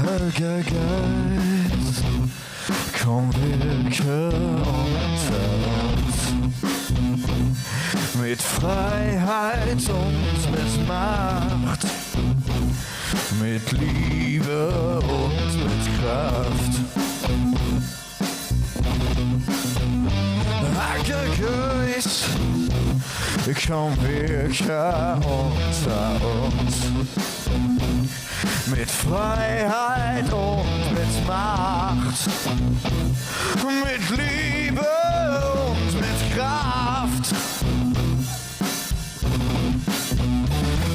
Heiliger Geist, komm wirke unter uns. Mit Freiheit und mit Macht, mit Liebe und mit Kraft. Heiliger Geist, komm wirke unter uns. Mit Freiheit und mit Macht, mit Liebe und mit Kraft.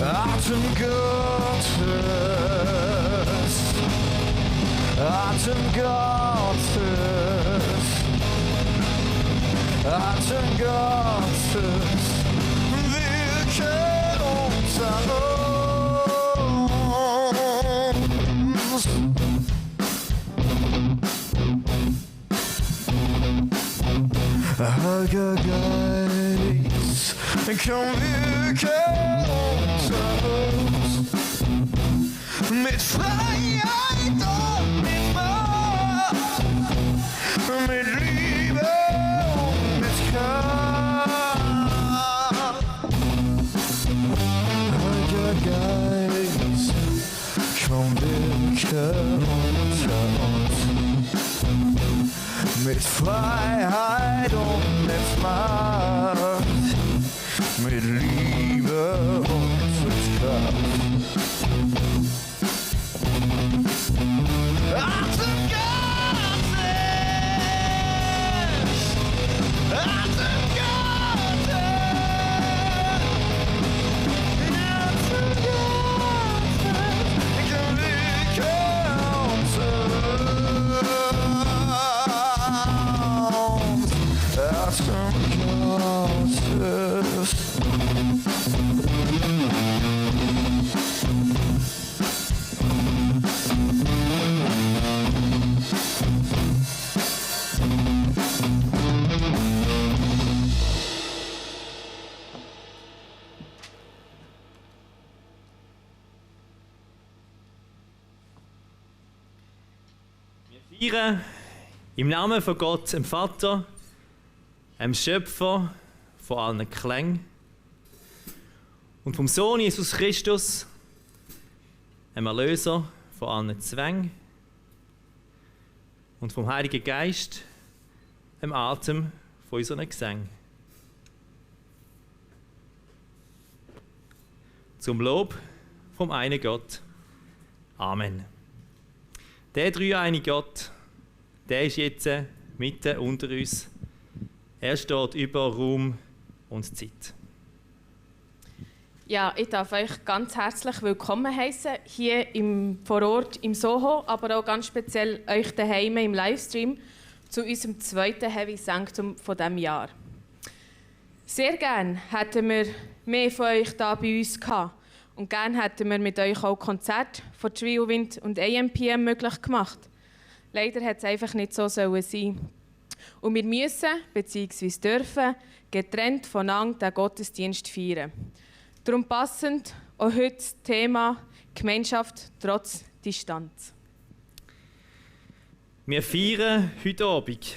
Atem Gottes, Atem Gottes, Atem Gottes, wirke unter uns. Heiliger Geist, komm wirke unter uns. Mit Freiheit und mit Macht, mit Liebe und mit Kraft. Heiliger Geist, komm wirke unter uns. Mit Freiheit und mit Macht, mit Liebe und mit Kraft. Atem Gottes, Atem Gottes, Atem Gottes, komm wirke unter uns. Atem Gottes. Wir feiern im Namen von Gott, dem Vater, dem Schöpfer von allen Klängen und vom Sohn Jesus Christus, dem Erlöser von allen Zwängen und vom Heiligen Geist, dem Atem von unseren Gesängen. Zum Lob vom einen Gott. Amen. Der dreieinige Gott, der ist jetzt mitten unter uns. Er steht über Raum und Zeit. Ja, ich darf euch ganz herzlich willkommen heißen hier vor Ort im Soho, aber auch ganz speziell euch daheim im Livestream zu unserem zweiten Heavy Sanctum von diesem Jahr. Sehr gerne hätten wir mehr von euch hier bei uns gehabt und gerne hätten wir mit euch auch Konzerte von Trio Wind und AMPM möglich gemacht. Leider hat es einfach nicht so sein. Und wir müssen, bzw. dürfen, getrennt voneinander den Gottesdienst feiern. Darum passend auch heute das Thema Gemeinschaft trotz Distanz. Wir feiern heute Abend,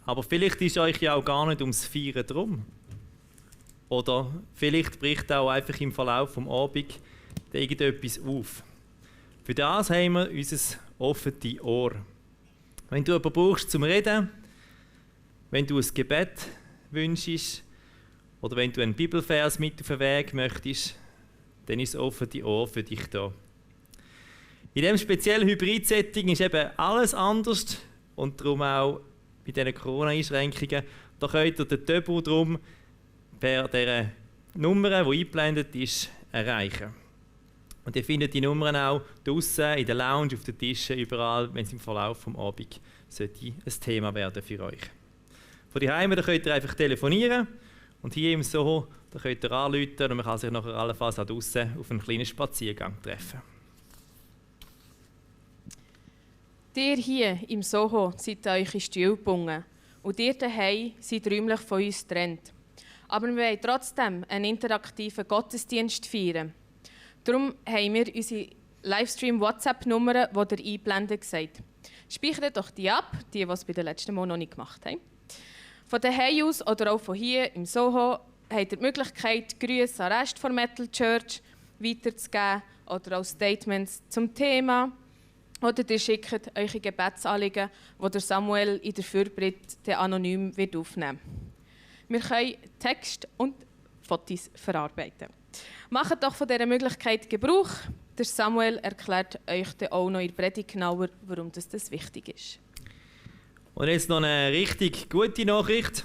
aber vielleicht ist euch ja auch gar nicht ums Feiern drum. Oder vielleicht bricht auch einfach im Verlauf des Abends irgendetwas auf. Für das haben wir unser offenes Ohr. Wenn du jemanden brauchst zum Reden, wenn du ein Gebet wünschst oder wenn du einen Bibelvers mit auf den Weg möchtest, dann ist das offene Ohr für dich da. In diesem speziellen Hybrid-Setting ist eben alles anders und darum auch bei diesen Corona-Einschränkungen. Da könnt ihr den Töbel drum per dieser Nummer, die eingeblendet ist, erreichen. Und ihr findet die Nummern auch draussen, in der Lounge, auf den Tischen, überall, wenn es im Verlauf des Abends ein Thema werden für euch. Von daheim könnt ihr einfach telefonieren und hier im Soho da könnt ihr anrufen und man kann sich nachher allenfalls auch draussen auf einen kleinen Spaziergang treffen. Ihr hier im Soho seid an eure Stühle gebunden und ihr daheim seid räumlich von uns getrennt. Aber wir wollen trotzdem einen interaktiven Gottesdienst feiern. Darum haben wir unsere Livestream-WhatsApp-Nummer, die ihr einblendet, seht. Speichert doch die ab, die es bei den letzten Mal noch nicht gemacht haben. Von daheim aus oder auch von hier im Soho habt ihr die Möglichkeit, Grüße an den Rest der Metal Church weiterzugeben oder auch Statements zum Thema. Oder ihr schickt eure Gebetsanliegen, die der Samuel in der Fürbitte anonym wird aufnehmen wird. Wir können Text und Fotos verarbeiten. Macht doch von dieser Möglichkeit Gebrauch. Der Samuel erklärt euch dann auch noch in der Predigt genauer, warum das wichtig ist. Und jetzt noch eine richtig gute Nachricht.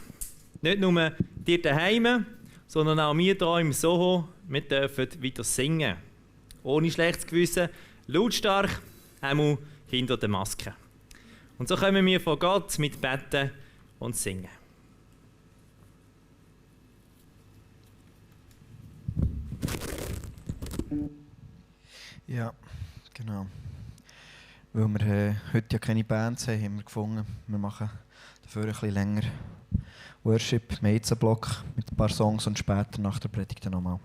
Nicht nur dir daheim, sondern auch wir hier im Soho. Wir dürfen wieder singen. Ohne schlechtes Gewissen, lautstark, einmal hinter der Maske. Und so kommen wir vor Gott mit Beten und Singen. Ja, genau. Weil wir heute ja keine Bands haben, haben wir gefunden, wir machen dafür ein bisschen länger Worship, Meizenblock mit ein paar Songs und später nach der Predigt nochmal.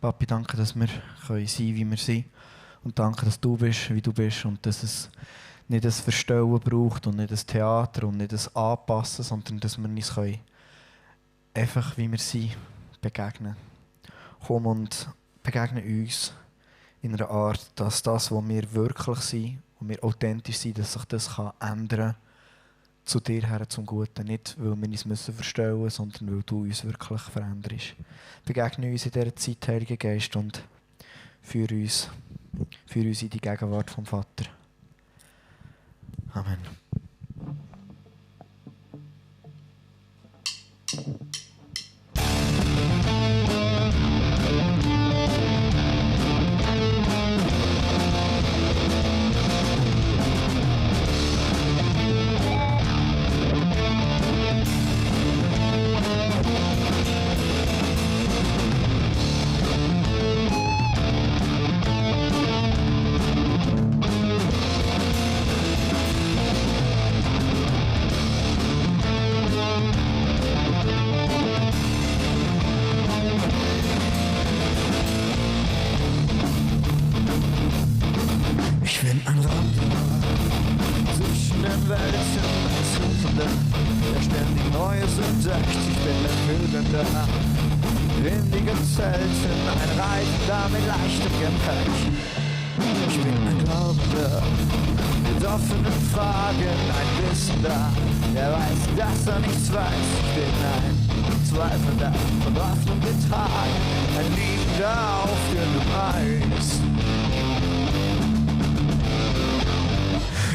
Papi, danke, dass wir sein können, wie wir sind. Und danke, dass du bist, wie du bist und dass es nicht ein Verstellen braucht und nicht ein Theater und nicht ein Anpassen, sondern dass wir uns können, einfach wie wir sind, begegnen. Komm und begegne uns in einer Art, dass das, was wir wirklich sind und wir authentisch sind, dass sich das ändern kann zu dir her, zum Guten. Nicht, weil wir uns verstellen müssen, sondern weil du uns wirklich veränderst. Begegne uns in dieser Zeit, Heiliger Geist, und führe uns in die Gegenwart vom Vater. Amen.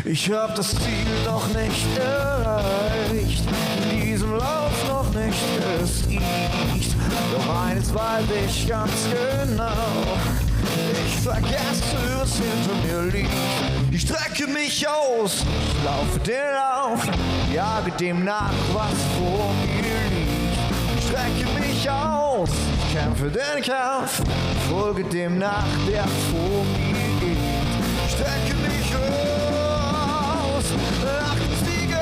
Ich hab das Ziel noch nicht erreicht, in diesem Lauf noch nicht gesiegt. Doch eines weiß ich ganz genau, ich vergesse, was hinter mir liegt. Ich strecke mich aus, ich laufe den Lauf, jage dem nach, was vor mir liegt. Ich strecke mich aus, ich kämpfe den Kampf, folge dem nach, der vor mir liegt. Ich strecke mich aus, nach dem Siegespreis.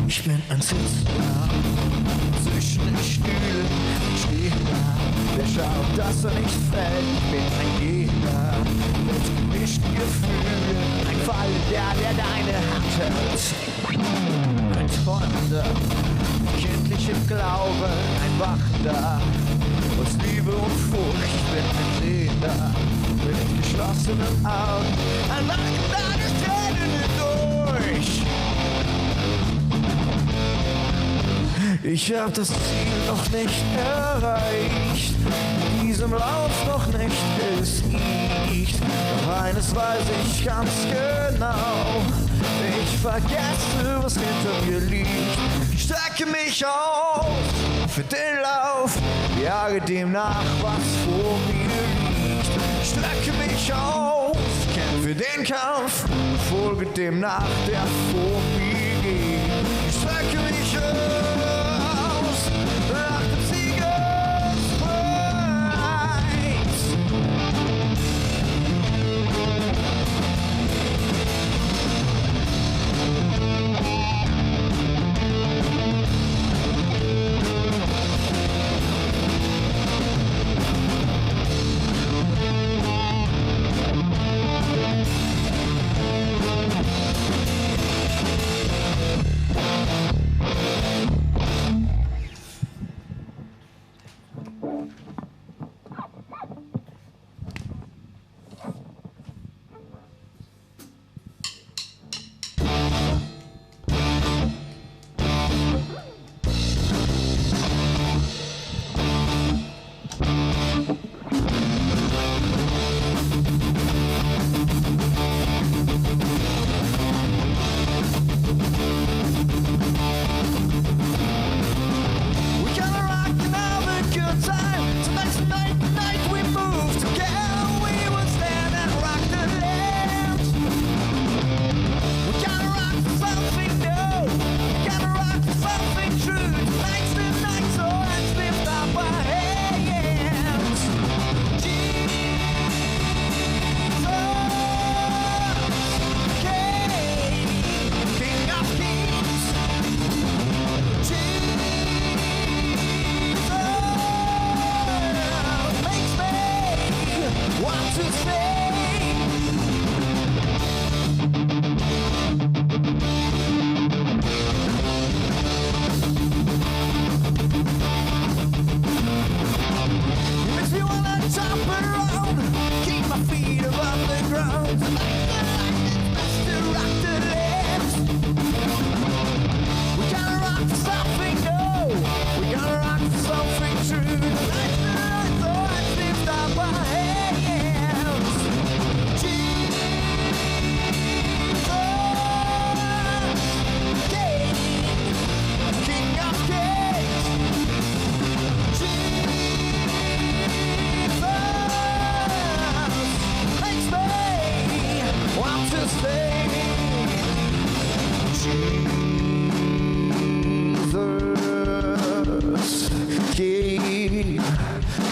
Ich bin ein Sitzender zwischen den Stühlen, ich stehe da, wer schaut, dass er nicht fällt. Ich bin ein Gegner mit gemischten Gefühlen, ein Fall, der deine Hand hält. Ein Träumender, kindlichen Glauben, ein Wachender aus Liebe und Furcht. Ich bin ein Sehender mit geschlossenen Augen, ein Wachender durch Tränen hindurch. Ich hab das Ziel noch nicht erreicht, in diesem Lauf noch nicht besiegt. Doch eines weiß ich ganz genau, ich vergesse, was hinter mir liegt. Ich strecke mich aus für den Lauf, jage dem nach, was vor mir liegt. Ich strecke mich aus den Kampf, folge dem nach, der vor mir geht. Ich strecke mich aus nach dem Siegespreis.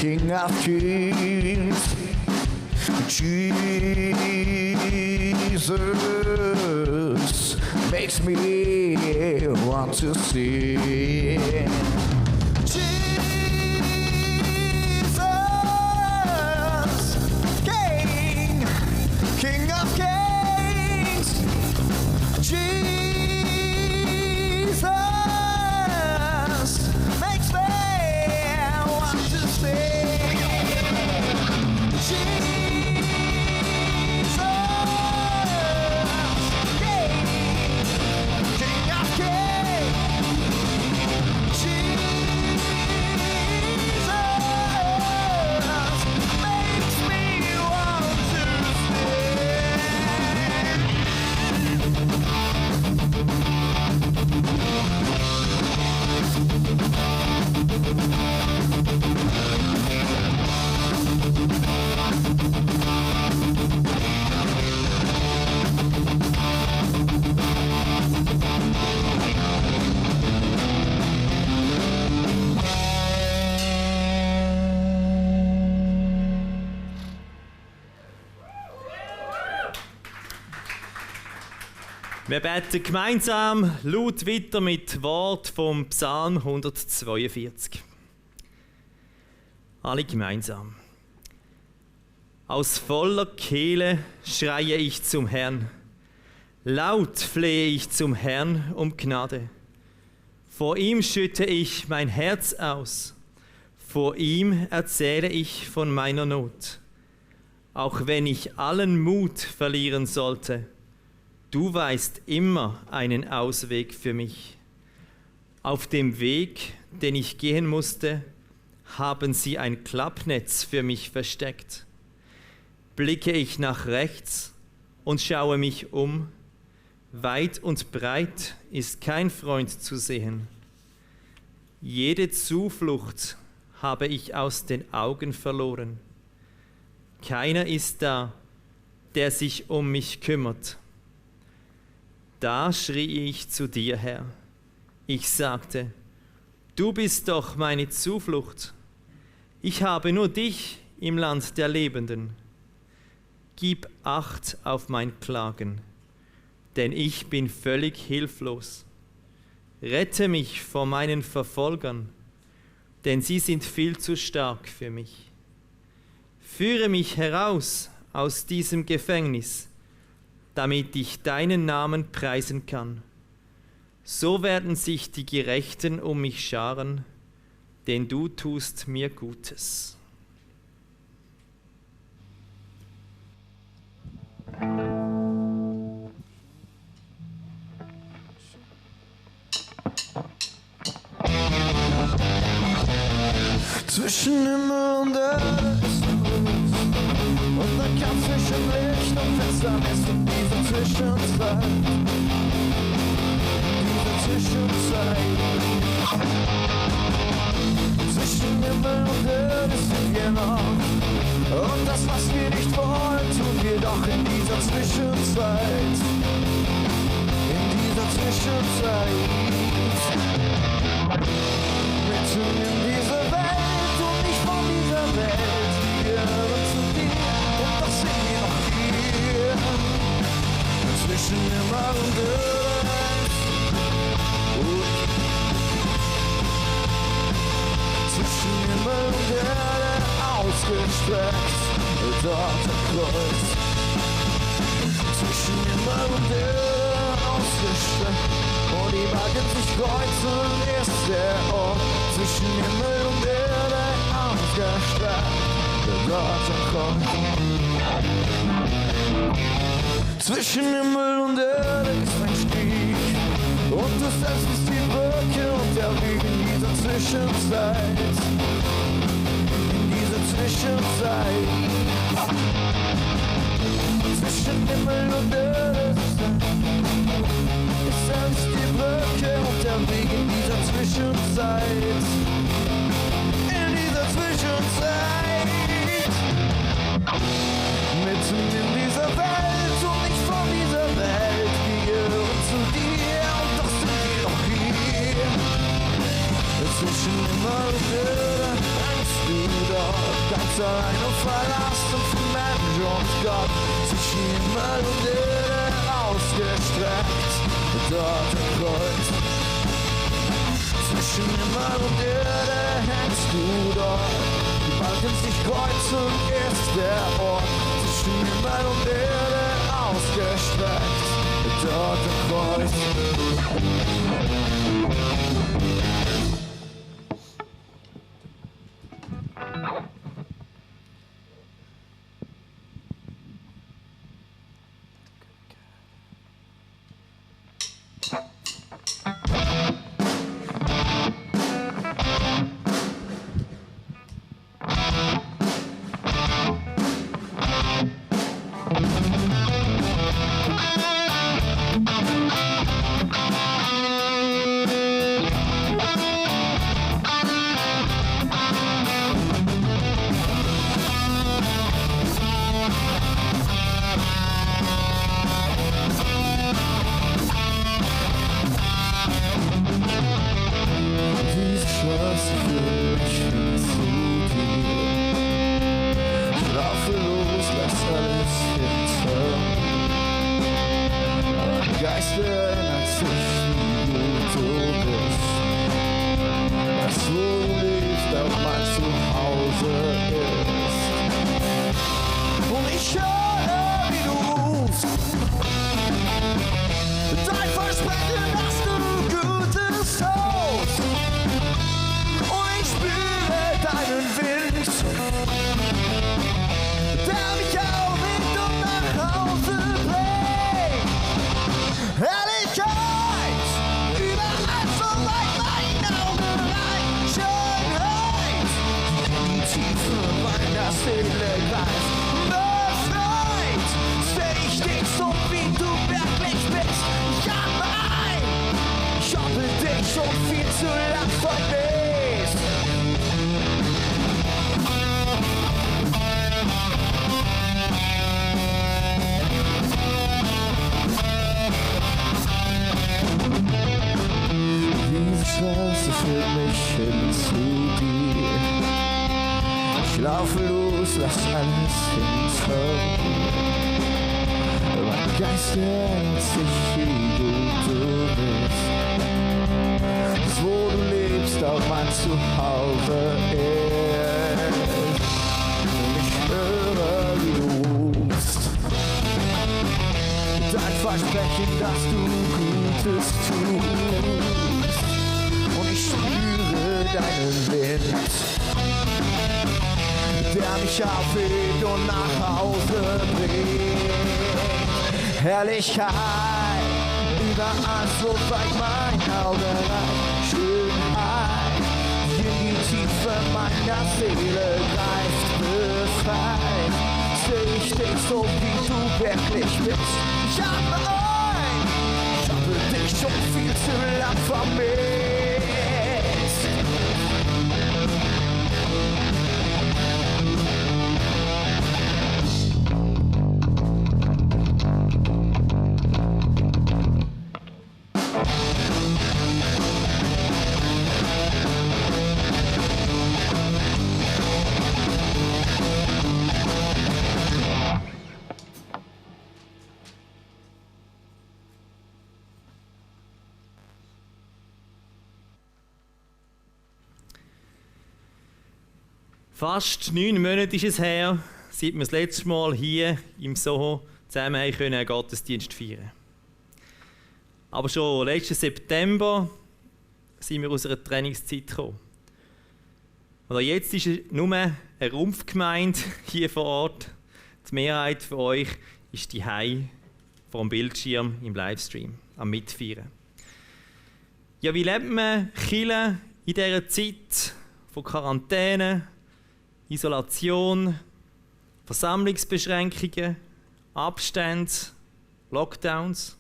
King of Kings, Jesus makes me want to sing. Jesus, King of Kings, Jesus makes me want to sing. Wir beten gemeinsam laut weiter mit Wort vom Psalm 142. Alle gemeinsam. Aus voller Kehle schreie ich zum Herrn. Laut flehe ich zum Herrn um Gnade. Vor ihm schütte ich mein Herz aus. Vor ihm erzähle ich von meiner Not. Auch wenn ich allen Mut verlieren sollte, du weißt immer einen Ausweg für mich. Auf dem Weg, den ich gehen musste, haben sie ein Klappnetz für mich versteckt. Blicke ich nach rechts und schaue mich um, weit und breit ist kein Freund zu sehen. Jede Zuflucht habe ich aus den Augen verloren. Keiner ist da, der sich um mich kümmert. Da schrie ich zu dir, Herr. Ich sagte, du bist doch meine Zuflucht. Ich habe nur dich im Land der Lebenden. Gib Acht auf mein Klagen, denn ich bin völlig hilflos. Rette mich vor meinen Verfolgern, denn sie sind viel zu stark für mich. Führe mich heraus aus diesem Gefängnis, damit ich deinen Namen preisen kann. So werden sich die Gerechten um mich scharen, denn du tust mir Gutes. Zwischen Himmel und Erde ist ein Blues und ein Kampf zwischen Licht und Finsternis in dieser Zwischenzeit. Zwischen Himmel und Erde sind wir noch und das, was wir nicht wollen, tun wir doch in dieser Zwischenzeit. In dieser Zwischenzeit. Mitten in dieser Welt und nicht von dieser Welt. Wir gehören zu dir und doch sind wir noch hier. Zwischen Himmel und Erde. Zwischen Himmel und Erde ausgestreckt, dort am Kreuz. Zwischen Himmel und Erde ausgestreckt, wo die Wagen sich kreuzen, ist der Ort. Zwischen Himmel und Erde ausgestreckt, dort am Kreuz. Zwischen Himmel und Erde ist ein Stieg, und du selbst bist die Brücke und der Weg in dieser Zwischenzeit. In dieser Zwischenzeit. Zwischen Himmel und Erde ist selbst die Brücke und der Weg in dieser Zwischenzeit. In dieser Zwischenzeit. Mitten in dieser Welt und nicht von dieser Welt. Wir gehören zu dir und doch sind wir noch hier. Zwischen Himmel und Erde hängst du dort, ganz allein und verlassen von Mensch und Gott. Zwischen Himmel und Erde ausgestreckt, dort am Kreuz. Zwischen Himmel und Erde hängst du dort, die Balken sich kreuzen, ist der Ort. Zwischen Himmel und Erde ausgestreckt, dort am Kreuz. hin zu dir. Ich laufe los, lass alles hinter mir. Mein Geist erinnert sich, wie gut du bist. Das, wo du lebst, auch mein Zuhause ist. Und ich höre, wie du rufst. Dein Versprechen, dass du Gutes tust. Und ich spüre deinen Wind, der mich aufhebt und nach Hause bringt. Herrlichkeit, überall so weit mein Auge reicht. Schönheit, in die Tiefe meiner Seele greift, befreit. Seh ich dich so, wie du wirklich bist. Ich habe dich schon viel zu lang vermisst. Fast 9 Monate ist es her, seit wir das letzte Mal hier im Soho zusammen einen Gottesdienst feiern. Aber schon letzten September sind wir aus einer Trainingszeit gekommen. Und jetzt ist es nur eine Rumpfgemeinde hier vor Ort. Die Mehrheit von euch ist daheim vor dem Bildschirm im Livestream am Mitfeiern. Ja, wie lebt man Kirche in dieser Zeit von Quarantäne, Isolation, Versammlungsbeschränkungen, Abstände, Lockdowns?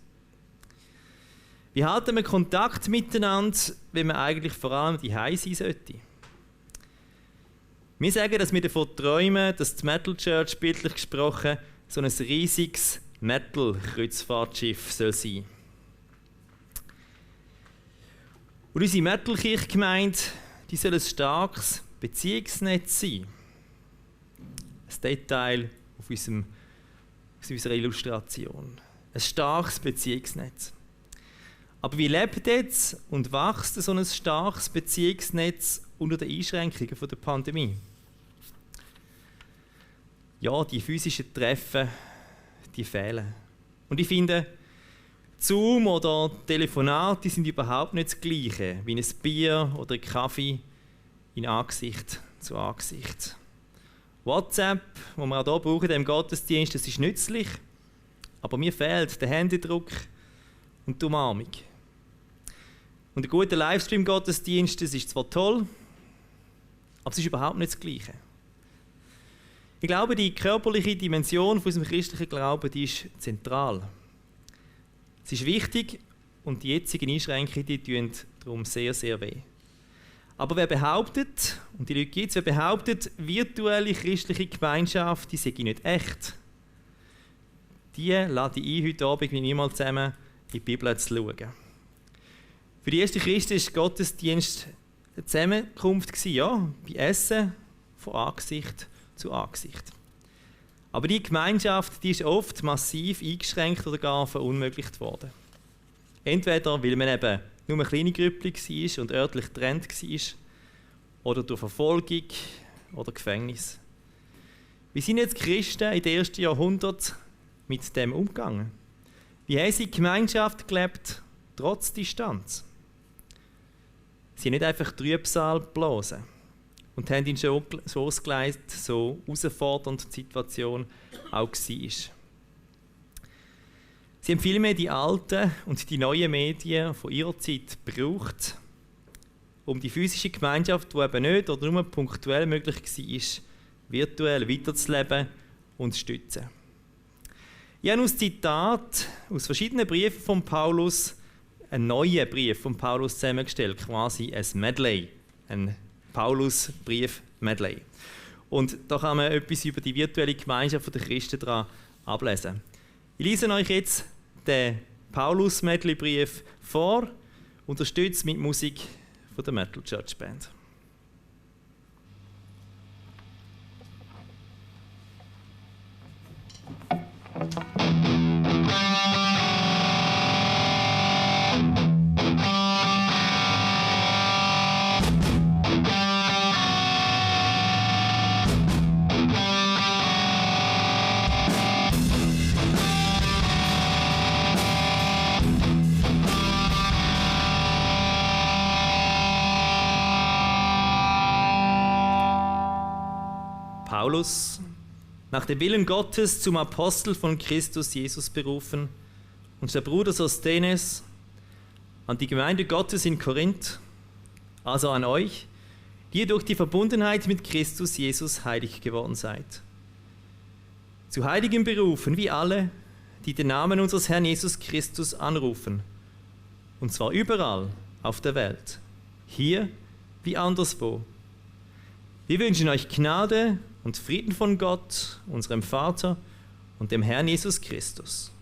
Wie halten wir Kontakt miteinander, wenn man eigentlich vor allem daheim sein sollte? Wir sagen, dass wir davon träumen, dass die Metal Church bildlich gesprochen so ein riesiges Metal-Kreuzfahrtschiff soll sein. Und unsere Metal-Kirchgemeinde, die soll ein starkes Beziehungsnetz sein. Ein Detail auf unserer Illustration. Ein starkes Beziehungsnetz. Aber wie lebt jetzt und wächst so ein starkes Beziehungsnetz unter den Einschränkungen der Pandemie? Ja, die physischen Treffen, die fehlen. Und ich finde, Zoom oder Telefonate sind überhaupt nicht das Gleiche wie ein Bier oder ein Kaffee in Angesicht zu Angesicht. WhatsApp, das wir auch hier brauchen, im Gottesdienst, das ist nützlich, aber mir fehlt der Händedruck und die Umarmung. Und ein guter Livestream-Gottesdienst, das ist zwar toll, aber es ist überhaupt nicht das Gleiche. Ich glaube, die körperliche Dimension von unserem christlichen Glauben, die ist zentral. Es ist wichtig und die jetzigen Einschränkungen, die tun darum sehr, sehr weh. Aber wer behauptet, und die Leute gibt es, wer behauptet, virtuelle christliche Gemeinschaft, die sei nicht echt, die lade ich ein, heute Abend mit mir mal zusammen in die Bibel zu schauen. Für die ersten Christen war Gottesdienst eine Zusammenkunft, ja, bei Essen von Angesicht zu Angesicht. Aber die Gemeinschaft, die ist oft massiv eingeschränkt oder gar verunmöglicht worden. Entweder weil man eben nur eine kleine Gruppe war und örtlich getrennt war, oder durch Verfolgung oder Gefängnis. Wie sind jetzt die Christen in den ersten Jahrhunderten mit dem umgegangen? Wie haben sie Gemeinschaft gelebt, trotz Distanz? Sie haben nicht einfach Trübsal geblasen und haben ihn schon so ausgelegt, so herausfordernd die Situation auch war. Sie haben vielmehr die alten und die neuen Medien von ihrer Zeit gebraucht, um die physische Gemeinschaft, die eben nicht oder nur punktuell möglich war, virtuell weiterzuleben und zu stützen. Ich habe aus Zitat aus verschiedenen Briefen von Paulus einen neuen Brief von Paulus zusammengestellt, quasi ein Medley, ein Paulus-Brief-Medley. Und da kann man etwas über die virtuelle Gemeinschaft der Christen daran ablesen. Ich lese euch jetzt den Paulus-Medley-Brief vor, unterstützt mit Musik von der Metal Church Band. Paulus, nach dem Willen Gottes zum Apostel von Christus Jesus berufen, und der Bruder Sosthenes, an die Gemeinde Gottes in Korinth, also an euch, die ihr durch die Verbundenheit mit Christus Jesus heilig geworden seid. Zu Heiligen berufen, wie alle, die den Namen unseres Herrn Jesus Christus anrufen, und zwar überall auf der Welt, hier wie anderswo. Wir wünschen euch Gnade und Frieden von Gott, unserem Vater und dem Herrn Jesus Christus.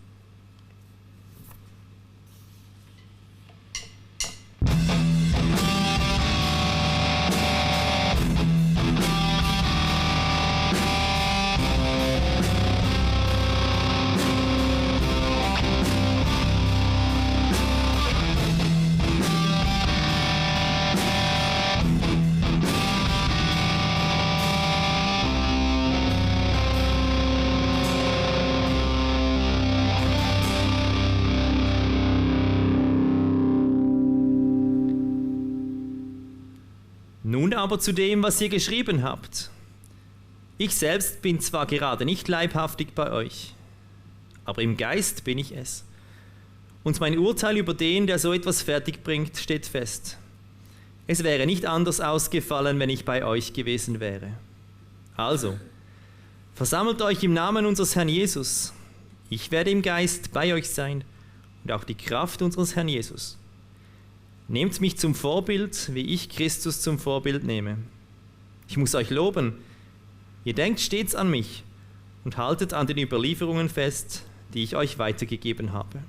Nun aber zu dem, was ihr geschrieben habt. Ich selbst bin zwar gerade nicht leibhaftig bei euch, aber im Geist bin ich es. Und mein Urteil über den, der so etwas fertigbringt, steht fest. Es wäre nicht anders ausgefallen, wenn ich bei euch gewesen wäre. Also, versammelt euch im Namen unseres Herrn Jesus. Ich werde im Geist bei euch sein und auch die Kraft unseres Herrn Jesus. Nehmt mich zum Vorbild, wie ich Christus zum Vorbild nehme. Ich muss euch loben. Ihr denkt stets an mich und haltet an den Überlieferungen fest, die ich euch weitergegeben habe.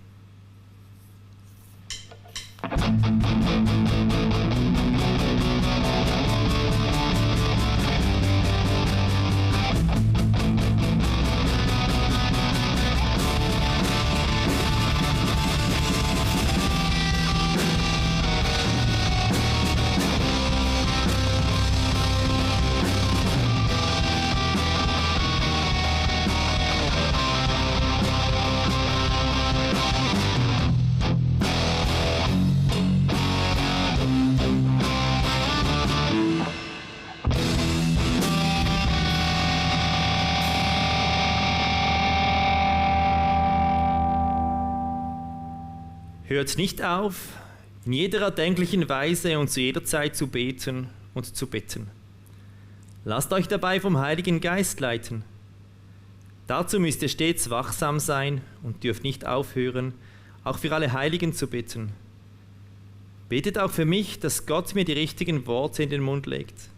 Hört nicht auf, in jeder erdenklichen Weise und zu jeder Zeit zu beten und zu bitten. Lasst euch dabei vom Heiligen Geist leiten. Dazu müsst ihr stets wachsam sein und dürft nicht aufhören, auch für alle Heiligen zu bitten. Betet auch für mich, dass Gott mir die richtigen Worte in den Mund legt.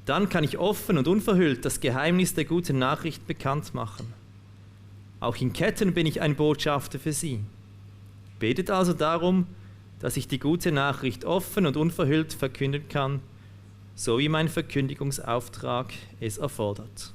Dann kann ich offen und unverhüllt das Geheimnis der guten Nachricht bekannt machen. Auch in Ketten bin ich ein Botschafter für sie. Betet also darum, dass ich die gute Nachricht offen und unverhüllt verkünden kann, so wie mein Verkündigungsauftrag es erfordert.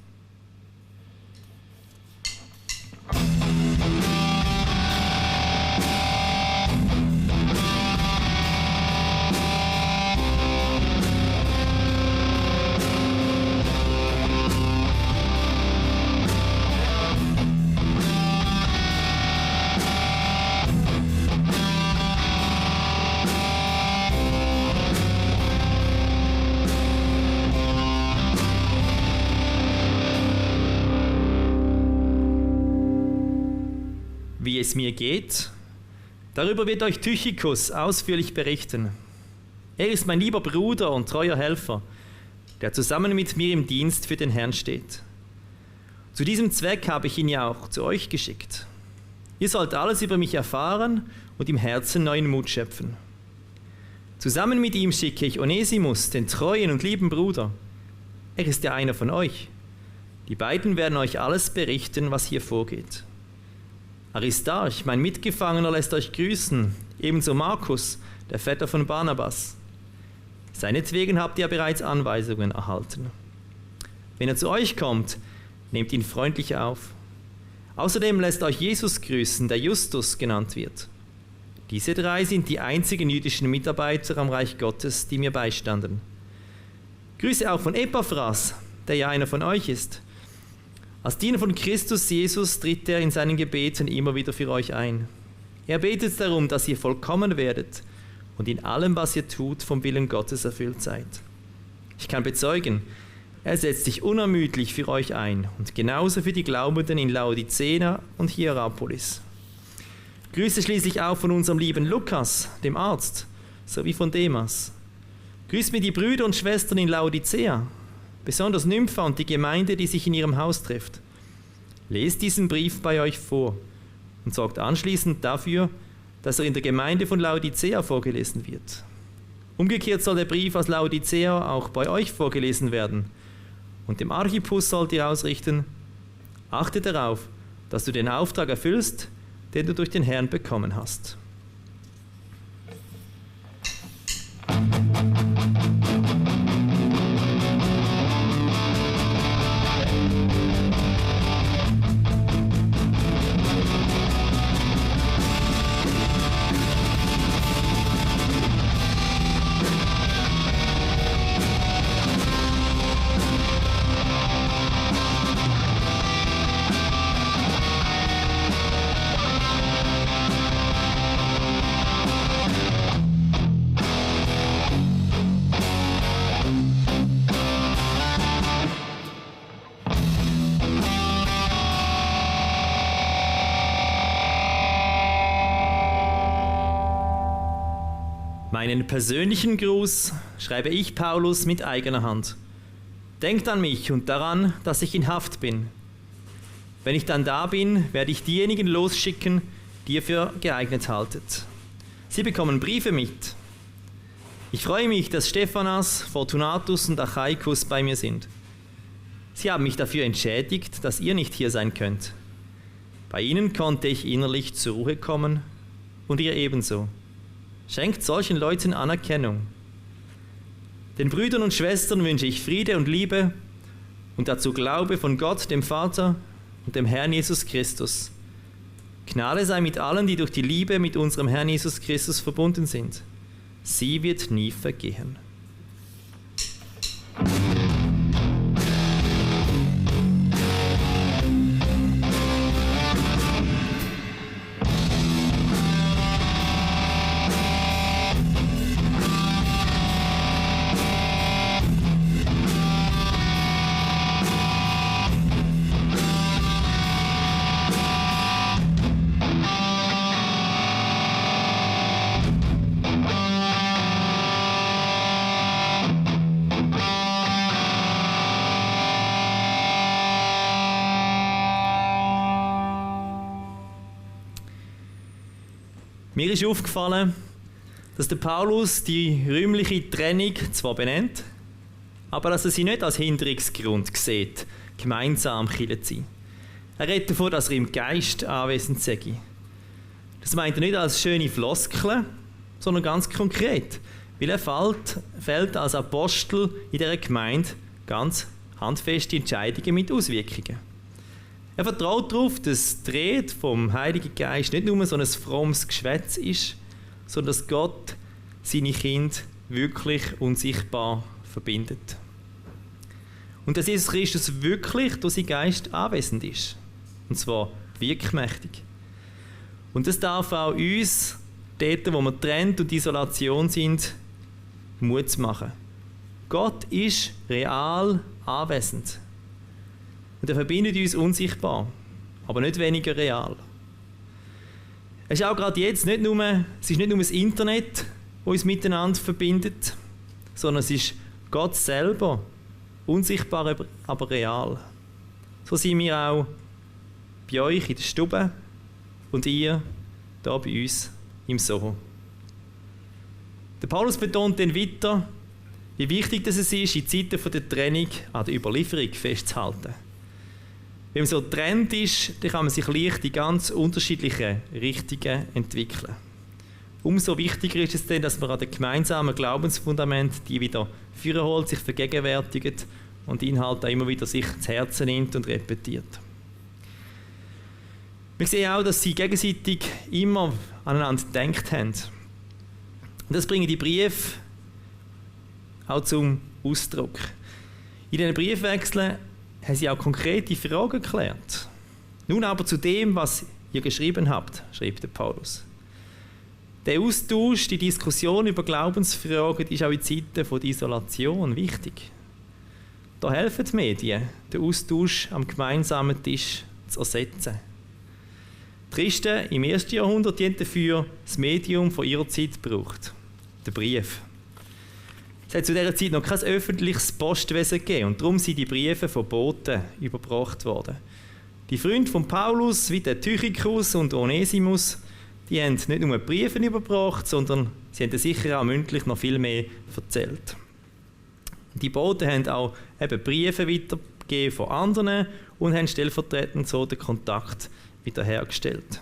Wie es mir geht, darüber wird euch Tychicus ausführlich berichten. Er ist mein lieber Bruder und treuer Helfer, der zusammen mit mir im Dienst für den Herrn steht. Zu diesem Zweck habe ich ihn ja auch zu euch geschickt. Ihr sollt alles über mich erfahren und im Herzen neuen Mut schöpfen. Zusammen mit ihm schicke ich Onesimus, den treuen und lieben Bruder. Er ist ja einer von euch. Die beiden werden euch alles berichten, was hier vorgeht. Aristarch, mein Mitgefangener, lässt euch grüßen, ebenso Markus, der Vetter von Barnabas. Seinetwegen habt ihr bereits Anweisungen erhalten. Wenn er zu euch kommt, nehmt ihn freundlich auf. Außerdem lässt euch Jesus grüßen, der Justus genannt wird. Diese 3 sind die einzigen jüdischen Mitarbeiter am Reich Gottes, die mir beistanden. Grüße auch von Epaphras, der ja einer von euch ist. Als Diener von Christus Jesus tritt er in seinen Gebeten immer wieder für euch ein. Er betet darum, dass ihr vollkommen werdet und in allem, was ihr tut, vom Willen Gottes erfüllt seid. Ich kann bezeugen, er setzt sich unermüdlich für euch ein und genauso für die Glaubenden in Laodicea und Hierapolis. Grüße schließlich auch von unserem lieben Lukas, dem Arzt, sowie von Demas. Grüßt mir die Brüder und Schwestern in Laodicea, besonders Nympha und die Gemeinde, die sich in ihrem Haus trifft. Lest diesen Brief bei euch vor und sorgt anschließend dafür, dass er in der Gemeinde von Laodicea vorgelesen wird. Umgekehrt soll der Brief aus Laodicea auch bei euch vorgelesen werden. Und dem Archippus sollt ihr ausrichten: Achte darauf, dass du den Auftrag erfüllst, den du durch den Herrn bekommen hast. Meinen persönlichen Gruß schreibe ich, Paulus, mit eigener Hand. Denkt an mich und daran, dass ich in Haft bin. Wenn ich dann da bin, werde ich diejenigen losschicken, die ihr für geeignet haltet. Sie bekommen Briefe mit. Ich freue mich, dass Stephanas, Fortunatus und Achaikus bei mir sind. Sie haben mich dafür entschädigt, dass ihr nicht hier sein könnt. Bei ihnen konnte ich innerlich zur Ruhe kommen und ihr ebenso. Schenkt solchen Leuten Anerkennung. Den Brüdern und Schwestern wünsche ich Friede und Liebe und dazu Glaube von Gott, dem Vater und dem Herrn Jesus Christus. Gnade sei mit allen, die durch die Liebe mit unserem Herrn Jesus Christus verbunden sind. Sie wird nie vergehen. Mir ist aufgefallen, dass der Paulus die räumliche Trennung zwar benennt, aber dass er sie nicht als Hinderungsgrund sieht, gemeinsam Kirche zu sein. Er redet davon, dass er im Geist anwesend sei. Das meint er nicht als schöne Floskeln, sondern ganz konkret, weil er fällt als Apostel in dieser Gemeinde ganz handfeste Entscheidungen mit Auswirkungen. Er vertraut darauf, dass die Rede vom Heiligen Geist nicht nur so ein frommes Geschwätz ist, sondern dass Gott seine Kinder wirklich unsichtbar verbindet. Und dass Jesus Christus wirklich durch seinen Geist anwesend ist. Und zwar wirkmächtig. Und das darf auch uns, dort wo wir Trend und Isolation sind, Mut machen. Gott ist real anwesend. Und er verbindet uns unsichtbar, aber nicht weniger real. Es ist auch gerade jetzt es ist nicht nur das Internet, das uns miteinander verbindet, sondern es ist Gott selber, unsichtbar, aber real. So sind wir auch bei euch in der Stube und ihr hier bei uns im Soho. Der Paulus betont dann weiter, wie wichtig es ist, in Zeiten der Trennung an der Überlieferung festzuhalten. Wenn man so getrennt ist, dann kann man sich leicht in ganz unterschiedliche Richtungen entwickeln. Umso wichtiger ist es dann, dass man an dem gemeinsamen Glaubensfundament die wieder vorholt, sich vergegenwärtigt und die Inhalte auch immer wieder sich zu Herzen nimmt und repetiert. Wir sehen auch, dass sie gegenseitig immer aneinander gedacht haben. Und das bringen die Briefe auch zum Ausdruck. In diesen Briefwechseln haben sie auch konkrete Fragen geklärt. Nun aber zu dem, was ihr geschrieben habt, schreibt der Paulus. Der Austausch, die Diskussion über Glaubensfragen ist auch in Zeiten der Isolation wichtig. Da helfen die Medien, den Austausch am gemeinsamen Tisch zu ersetzen. Die Christen im 1. Jahrhundert haben dafür das Medium von ihrer Zeit gebraucht, den Brief. Es hat zu dieser Zeit noch kein öffentliches Postwesen gegeben und darum sind die Briefe von Boten überbracht worden. Die Freunde von Paulus, wie der Tychicus und Onesimus, die haben nicht nur Briefe überbracht, sondern sie haben sicher auch mündlich noch viel mehr erzählt. Die Boten haben auch eben Briefe weitergegeben von anderen und haben stellvertretend so den Kontakt wiederhergestellt.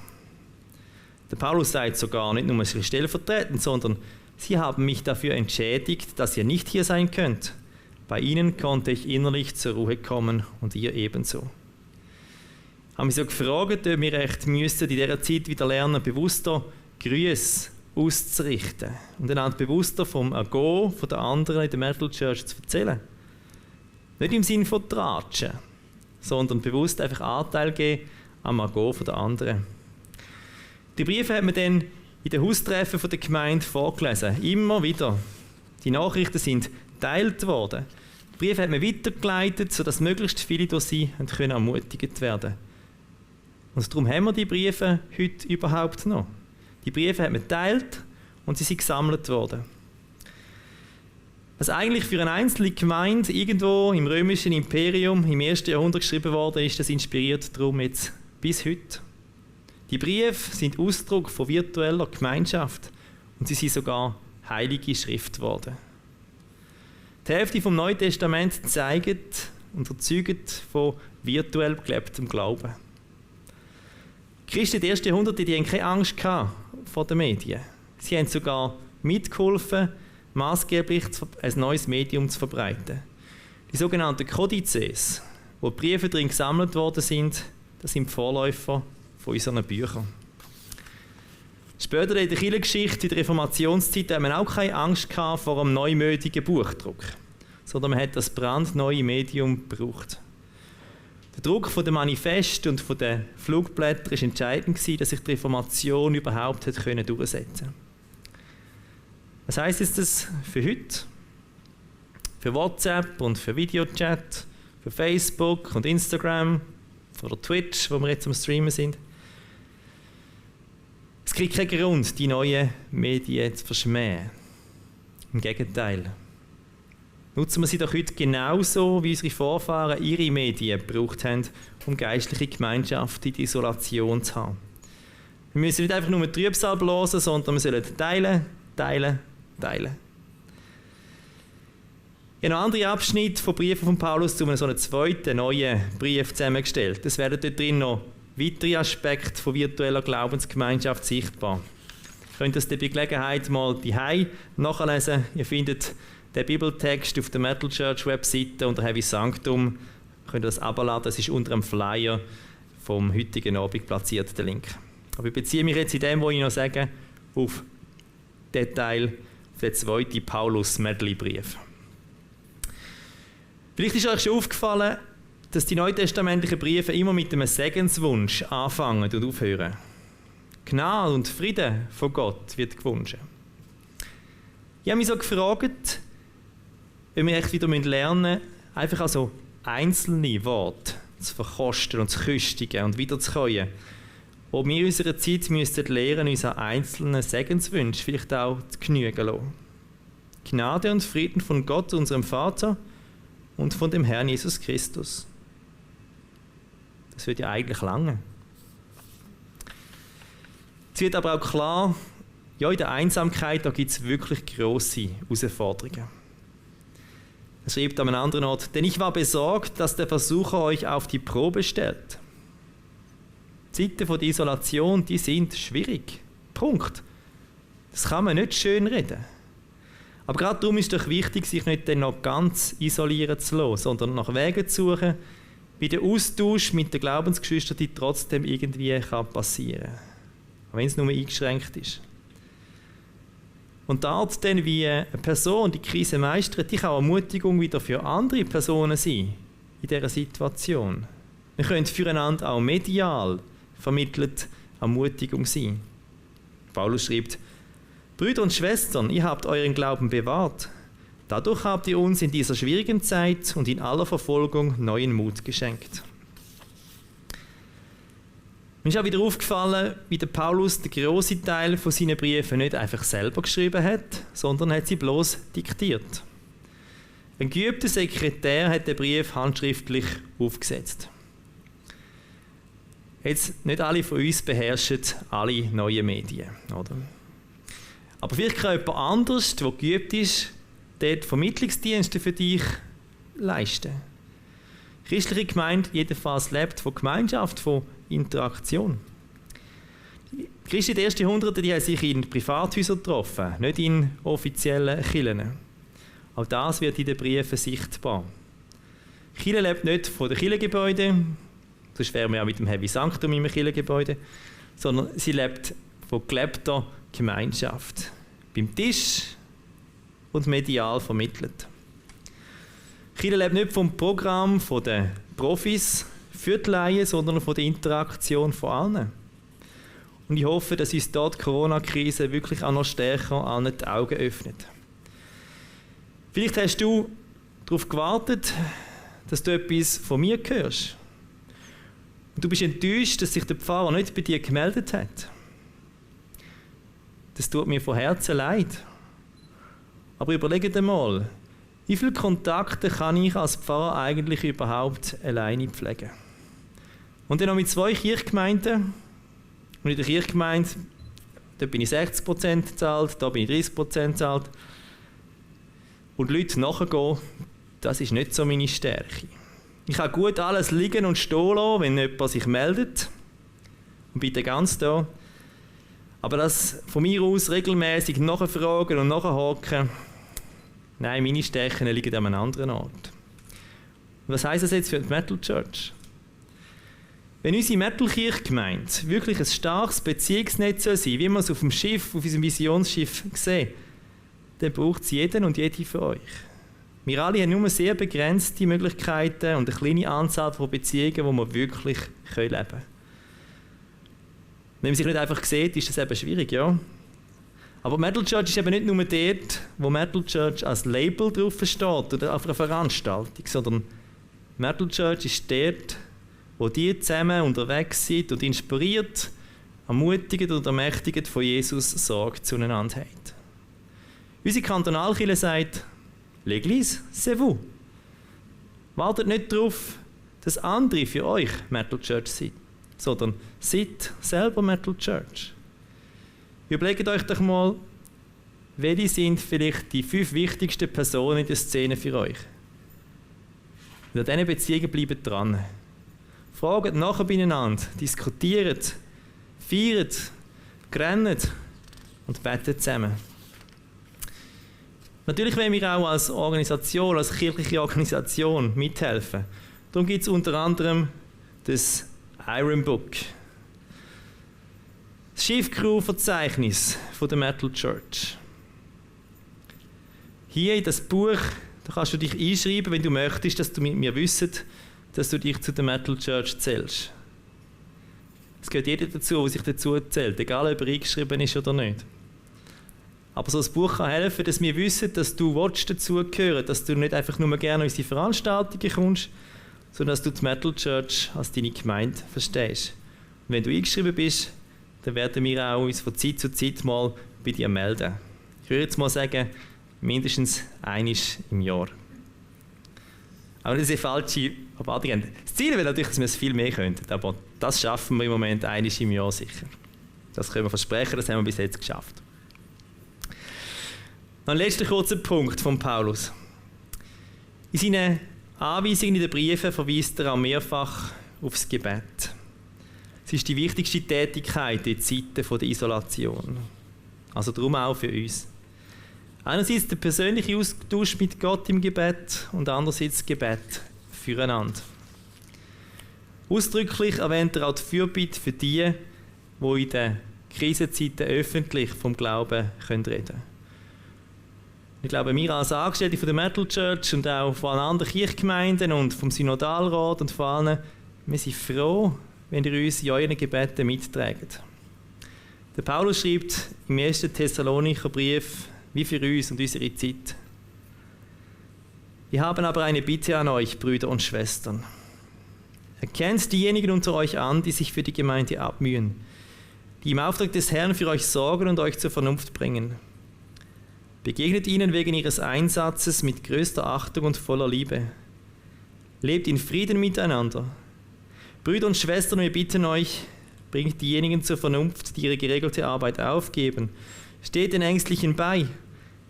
Der Paulus sagt sogar nicht nur stellvertretend, sondern sie haben mich dafür entschädigt, dass ihr nicht hier sein könnt. Bei ihnen konnte ich innerlich zur Ruhe kommen und ihr ebenso. Ich habe mich so gefragt, ob wir echt müssten in dieser Zeit wieder lernen, bewusster Grüße auszurichten und einander bewusster vom Ergehen von der anderen in der Myrtle Church zu erzählen. Nicht im Sinne von Tratschen, sondern bewusst einfach Anteil geben am Ergehen von der anderen. Die Briefe hat man dann in den Haustreffen der Gemeinde vorgelesen, immer wieder. Die Nachrichten sind geteilt worden. Die Briefe hat man weitergeleitet, sodass möglichst viele durch sie ermutigt werden können. Und darum haben wir die Briefe heute überhaupt noch. Die Briefe hat man geteilt und sie sind gesammelt worden. Was eigentlich für eine einzelne Gemeinde irgendwo im römischen Imperium im 1. Jahrhundert geschrieben worden ist, das inspiriert darum jetzt bis heute. Die Briefe sind Ausdruck von virtueller Gemeinschaft und sie sind sogar heilige Schrift geworden. Die Hälfte vom Neuen Testament zeigt und erzeugt von virtuell gelebtem Glauben. Die Christen im 1. Jahrhundert die hatten keine Angst vor den Medien. Sie haben sogar mitgeholfen, maßgeblich ein neues Medium zu verbreiten. Die sogenannten Kodizes, wo die Briefe drin gesammelt worden sind, das sind die Vorläufer von unseren Büchern. Später in der Kirchengeschichte, in der Reformationszeit, hat man auch keine Angst vor einem neumodigen Buchdruck, sondern man hat das brandneue Medium gebraucht. Der Druck von den Manifesten und von den Flugblättern war entscheidend, dass sich die Reformation überhaupt durchsetzen konnte. Was heisst jetzt das für heute? Für WhatsApp und für Videochat, für Facebook und Instagram oder Twitch, wo wir jetzt am Streamen sind? Es gibt keinen Grund, die neuen Medien zu verschmähen. Im Gegenteil. Nutzen wir sie doch heute genauso, wie unsere Vorfahren ihre Medien gebraucht haben, um geistliche Gemeinschaft in die Isolation zu haben. Wir müssen nicht einfach nur Trübsal blasen, sondern wir sollen teilen, teilen, teilen. Ich habe noch andere Abschnitte von Briefen von Paulus zu einem so einen zweiten, neuen Brief zusammengestellt. Es werden dort drin noch weitere Aspekte von virtueller Glaubensgemeinschaft sichtbar. Ihr könnt das bei Gelegenheit mal daheim nachlesen. Ihr findet den Bibeltext auf der Myrtle Church Webseite unter Heavy Sanctum. Ihr könnt das abladen, das ist unter dem Flyer vom heutigen Abend platziert, der Link. Aber ich beziehe mich jetzt in dem, was ich noch sage, auf den Teil, auf den zweiten Paulus-Medley-Brief. Vielleicht ist euch schon aufgefallen, dass die neutestamentlichen Briefe immer mit einem Segenswunsch anfangen und aufhören. Gnade und Frieden von Gott wird gewünscht. Ich habe mich so gefragt, ob wir echt wieder lernen müssen, einfach also einzelne Worte zu verkosten und zu köstigen und wieder zu können. Ob wir in unserer Zeit müssten lernen, unsere einzelnen Segenswünsche vielleicht auch zu genügen lassen. Gnade und Frieden von Gott, unserem Vater, und von dem Herrn Jesus Christus. Das wird ja eigentlich lange. Es wird aber auch klar, ja, in der Einsamkeit gibt es wirklich grosse Herausforderungen. Er schreibt an einem anderen Ort, denn ich war besorgt, dass der Versucher euch auf die Probe stellt. Die Zeiten der Isolation, die sind schwierig. Punkt. Das kann man nicht schön reden. Aber gerade darum ist es doch wichtig, sich nicht dann noch ganz isolieren zu lassen, sondern nach Wegen zu suchen, wie der Austausch mit den Glaubensgeschwistern trotzdem irgendwie passieren kann. Auch wenn es nur eingeschränkt ist. Und die Art, dann, wie eine Person die Krise meistert, die kann auch Ermutigung wieder für andere Personen sein in dieser Situation. Wir können füreinander auch medial vermittelt Ermutigung sein. Paulus schreibt: Brüder und Schwestern, ihr habt euren Glauben bewahrt. Dadurch habt ihr uns in dieser schwierigen Zeit und in aller Verfolgung neuen Mut geschenkt. Mir ist auch wieder aufgefallen, wie der Paulus den grossen Teil von seinen Briefen nicht einfach selber geschrieben hat, sondern hat sie bloß diktiert. Ein geübter Sekretär hat den Brief handschriftlich aufgesetzt. Jetzt, nicht alle von uns beherrschen alle neuen Medien, oder? Aber vielleicht kann jemand anders, der geübt ist, dort Vermittlungsdienste für dich leisten. Christliche Gemeinde jedenfalls lebt von Gemeinschaft, von Interaktion. Die Christen der ersten Jahrhunderte, die haben sich in Privathäusern getroffen, nicht in offiziellen Kirchen. Auch das wird in den Briefen sichtbar. Die Kirche lebt nicht von den Kirchengebäuden, sonst wären wir ja mit dem Heavy Sanctum im Kirchengebäude, sondern sie lebt von gelebter Gemeinschaft. Beim Tisch und medial vermittelt. Die Kirche lebt nicht vom Programm der Profis für die Laien, sondern von der Interaktion von allen. Und ich hoffe, dass uns dort die Corona-Krise wirklich auch noch stärker allen die Augen öffnet. Vielleicht hast du darauf gewartet, dass du etwas von mir hörst. Und du bist enttäuscht, dass sich der Pfarrer nicht bei dir gemeldet hat. Das tut mir von Herzen leid. Aber überlege dir mal, wie viele Kontakte kann ich als Pfarrer eigentlich überhaupt alleine pflegen? Und dann noch mit 2 Kirchgemeinden. Und in der Kirchgemeinde, da bin ich 60% zahlt, da bin ich 30% zahlt. Und Leute nachgehen, das ist nicht so meine Stärke. Ich kann gut alles liegen und stehen lassen, wenn jemand sich meldet. Und bin dann ganz da. Aber das von mir aus regelmäßig nachfragen und nachhaken, nein, meine Stärken liegen an einem anderen Ort. Und was heisst das jetzt für die Metal Church? Wenn unsere Metal-Kirchgemeinde wirklich ein starkes Beziehungsnetz sein soll, wie wir es auf dem Schiff, auf unserem Visionsschiff sehen, dann braucht es jeden und jede von euch. Wir alle haben nur sehr begrenzte Möglichkeiten und eine kleine Anzahl von Beziehungen, die wir wirklich leben können. Wenn man sich nicht einfach sieht, ist das eben schwierig, ja. Aber Metal Church ist eben nicht nur dort, wo Metal Church als Label drauf steht oder auf einer Veranstaltung, sondern Metal Church ist dort, wo die zusammen unterwegs sind und inspiriert, ermutigt und ermächtigt von Jesus Sorge zueinander haben. Unsere Kantonalkirche sagt: L'Église, c'est vous. Wartet nicht darauf, dass andere für euch Metal Church sind, sondern seid selber Metal Church. Überlegt euch doch mal, welche sind vielleicht die 5 wichtigsten Personen in der Szene für euch. Und an diesen Beziehungen bleibt dran. Fragt nachher beieinander, diskutiert, feiert, grennt und betet zusammen. Natürlich wollen wir auch als Organisation, als kirchliche Organisation mithelfen. Darum gibt es unter anderem das Iron Book. Das Schiffcrew-Verzeichnis von der Metal Church. Hier in das Buch, da kannst du dich einschreiben, wenn du möchtest, dass du mit mir wissest, dass du dich zu der Metal Church zählst. Es gehört jeder dazu, der sich dazu zählt, egal ob er eingeschrieben ist oder nicht. Aber so ein Buch kann helfen, dass wir wissen, dass du dazugehören, dass du nicht einfach nur gerne in unsere Veranstaltungen kommst, sondern dass du die Metal Church als deine Gemeinde verstehst. Und wenn du eingeschrieben bist, dann werden wir auch uns von Zeit zu Zeit mal bei dir melden. Ich würde jetzt mal sagen, mindestens einmal im Jahr. Aber das ist eine falsche Erwartung. Das Ziel wäre natürlich, dass wir es viel mehr könnten, aber das schaffen wir im Moment einmal im Jahr sicher. Das können wir versprechen, das haben wir bis jetzt geschafft. Noch ein letzter kurzer Punkt von Paulus. In seinen Anweisungen in den Briefen verweist er auch mehrfach aufs Gebet. Es ist die wichtigste Tätigkeit in Zeiten der Isolation. Also darum auch für uns. Einerseits der persönliche Austausch mit Gott im Gebet und andererseits das Gebet füreinander. Ausdrücklich erwähnt er auch die Fürbitte für die in den Krisenzeiten öffentlich vom Glauben reden können. Ich glaube, wir als Angestellte von der Metal Church und auch von allen anderen Kirchgemeinden und vom Synodalrat und von allen, wir sind froh, wenn ihr uns in euren Gebeten mitträgt. Der Paulus schreibt im 1. Thessalonicher Brief, wie für uns und unsere Zeit. Wir haben aber eine Bitte an euch, Brüder und Schwestern. Erkennt diejenigen unter euch an, die sich für die Gemeinde abmühen, die im Auftrag des Herrn für euch sorgen und euch zur Vernunft bringen. Begegnet ihnen wegen ihres Einsatzes mit größter Achtung und voller Liebe. Lebt in Frieden miteinander. Brüder und Schwestern, wir bitten euch, bringt diejenigen zur Vernunft, die ihre geregelte Arbeit aufgeben. Steht den Ängstlichen bei.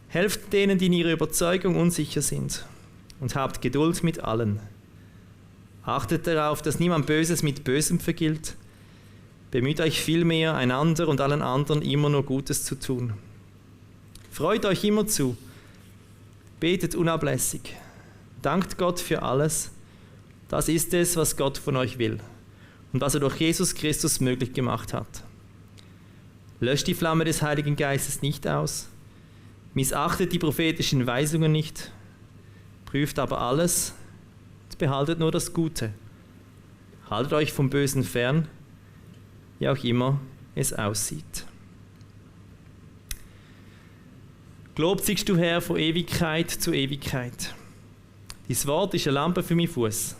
Helft denen, die in ihrer Überzeugung unsicher sind. Und habt Geduld mit allen. Achtet darauf, dass niemand Böses mit Bösem vergilt. Bemüht euch vielmehr, einander und allen anderen immer nur Gutes zu tun. Freut euch immer zu. Betet unablässig. Dankt Gott für alles. Das ist es, was Gott von euch will und was er durch Jesus Christus möglich gemacht hat. Löscht die Flamme des Heiligen Geistes nicht aus. Missachtet die prophetischen Weisungen nicht. Prüft aber alles und behaltet nur das Gute. Haltet euch vom Bösen fern, wie auch immer es aussieht. Gelobt seist du, Herr, von Ewigkeit zu Ewigkeit. Dein Wort ist eine Lampe für meinen Fuß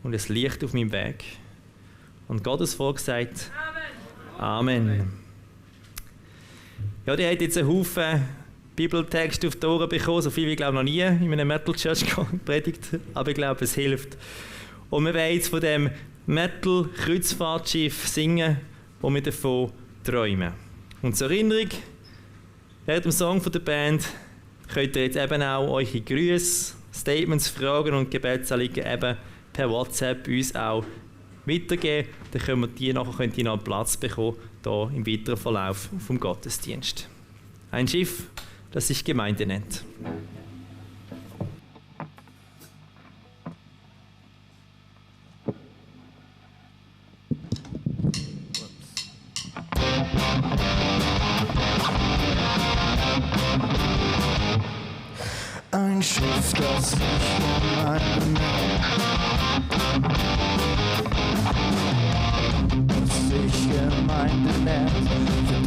und ein Licht auf meinem Weg. Und Gottes Volk sagt Amen. Amen. Ja, die hat jetzt einen Haufen Bibeltexte auf die Ohren bekommen, so viel wie ich glaube noch nie in einem Metal Church predigt, aber ich glaube, es hilft. Und wir wollen jetzt von dem Metal Kreuzfahrtschiff singen, wo wir davon träumen. Und zur Erinnerung, während dem Song von der Band könnt ihr jetzt eben auch eure Grüße, Statements, Fragen und Gebetsanliegen eben per WhatsApp uns auch weitergeben. Dann könnt ihr noch einen Platz bekommen, hier im weiteren Verlauf vom Gottesdienst. Ein Schiff, das sich Gemeinde nennt. Ein Schiff, das sich Gemeinde nennt. Das sich Gemeinde nennt,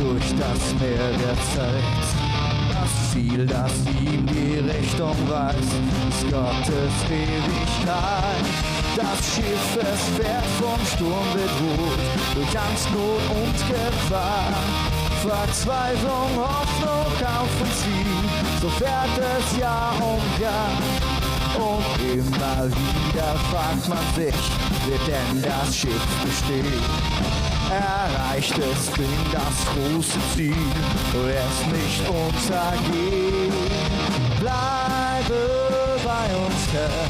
durch das Meer der Zeit. Das Ziel, das ihm die Richtung weist, ist Gottes Ewigkeit. Das Schiff, es fährt vom Sturm bedroht, durch Angst, Not und Gefahr. Verzweiflung, Hoffnung auf und Ziel, so fährt es Jahr um Jahr. Und immer wieder fragt man sich, wird denn das Schiff bestehen? Erreicht es denn das große Ziel, es nicht untergehen? Bleibe bei uns, Herr,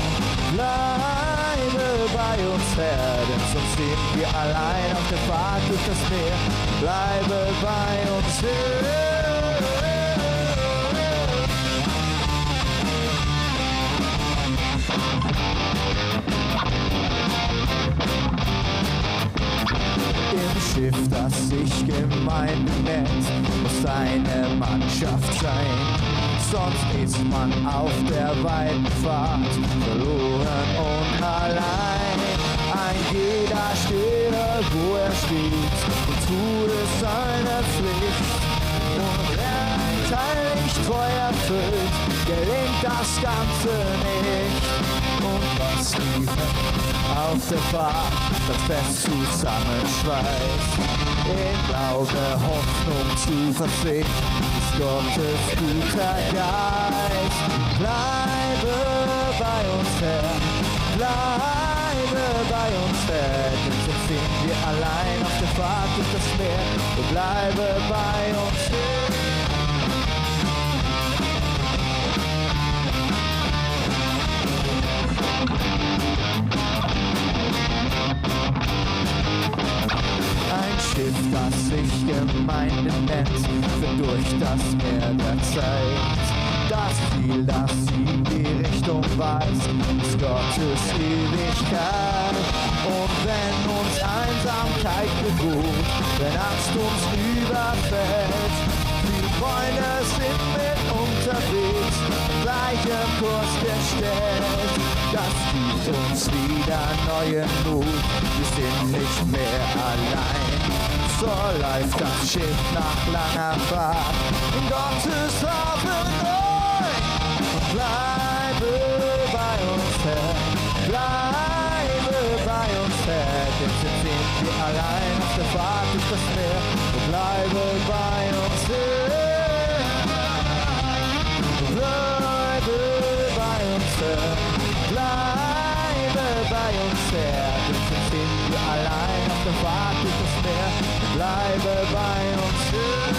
bleibe bei uns, Herr, denn sonst sind wir allein auf der Fahrt durch das Meer. Bleibe bei uns, Herr. Im Schiff, das sich Gemeinde nennt, muss eine Mannschaft sein. Sonst ist man auf der weiten Fahrt verloren und allein. Ein jeder stehe, wo er steht, und tut es seine Pflicht. Und wer ein Teil nicht treu erfüllt, gelingt das Ganze nicht. Und was liefert auf der Fahrt, das fest zusammenschweißt. In Glaube, Hoffnung, Zuversicht ist Gottes guter Geist. Bleibe bei uns, Herr, bleibe bei uns, Herr, denn sonst sind wir allein auf der Fahrt durch das Meer. So bleibe bei uns, Herr. Ein Schiff, das sich Gemeinde nennt, wird durch das Meer der Zeit. Das Ziel, das sie die Richtung weist, ist Gottes Ewigkeit. Und wenn uns Einsamkeit bedroht, wenn Angst uns überfällt, viele Freunde sind mit unterwegs, gleichem Kurs gestellt. Das gibt uns wieder neuen Mut, wir sind nicht mehr allein. So läuft das Schiff nach langer Fahrt in Gottes Hafen ein. Und bleibe bei uns, Herr, bleibe bei uns, Herr, denn sind wir allein auf der Fahrt durch das Meer. Und bleibe bei uns, Herr, bleibe bei uns, Herr, bleibe bei uns, Herr, denn sind wir allein auf der Fahrt durch das Meer. Bleibe bei uns, Herr.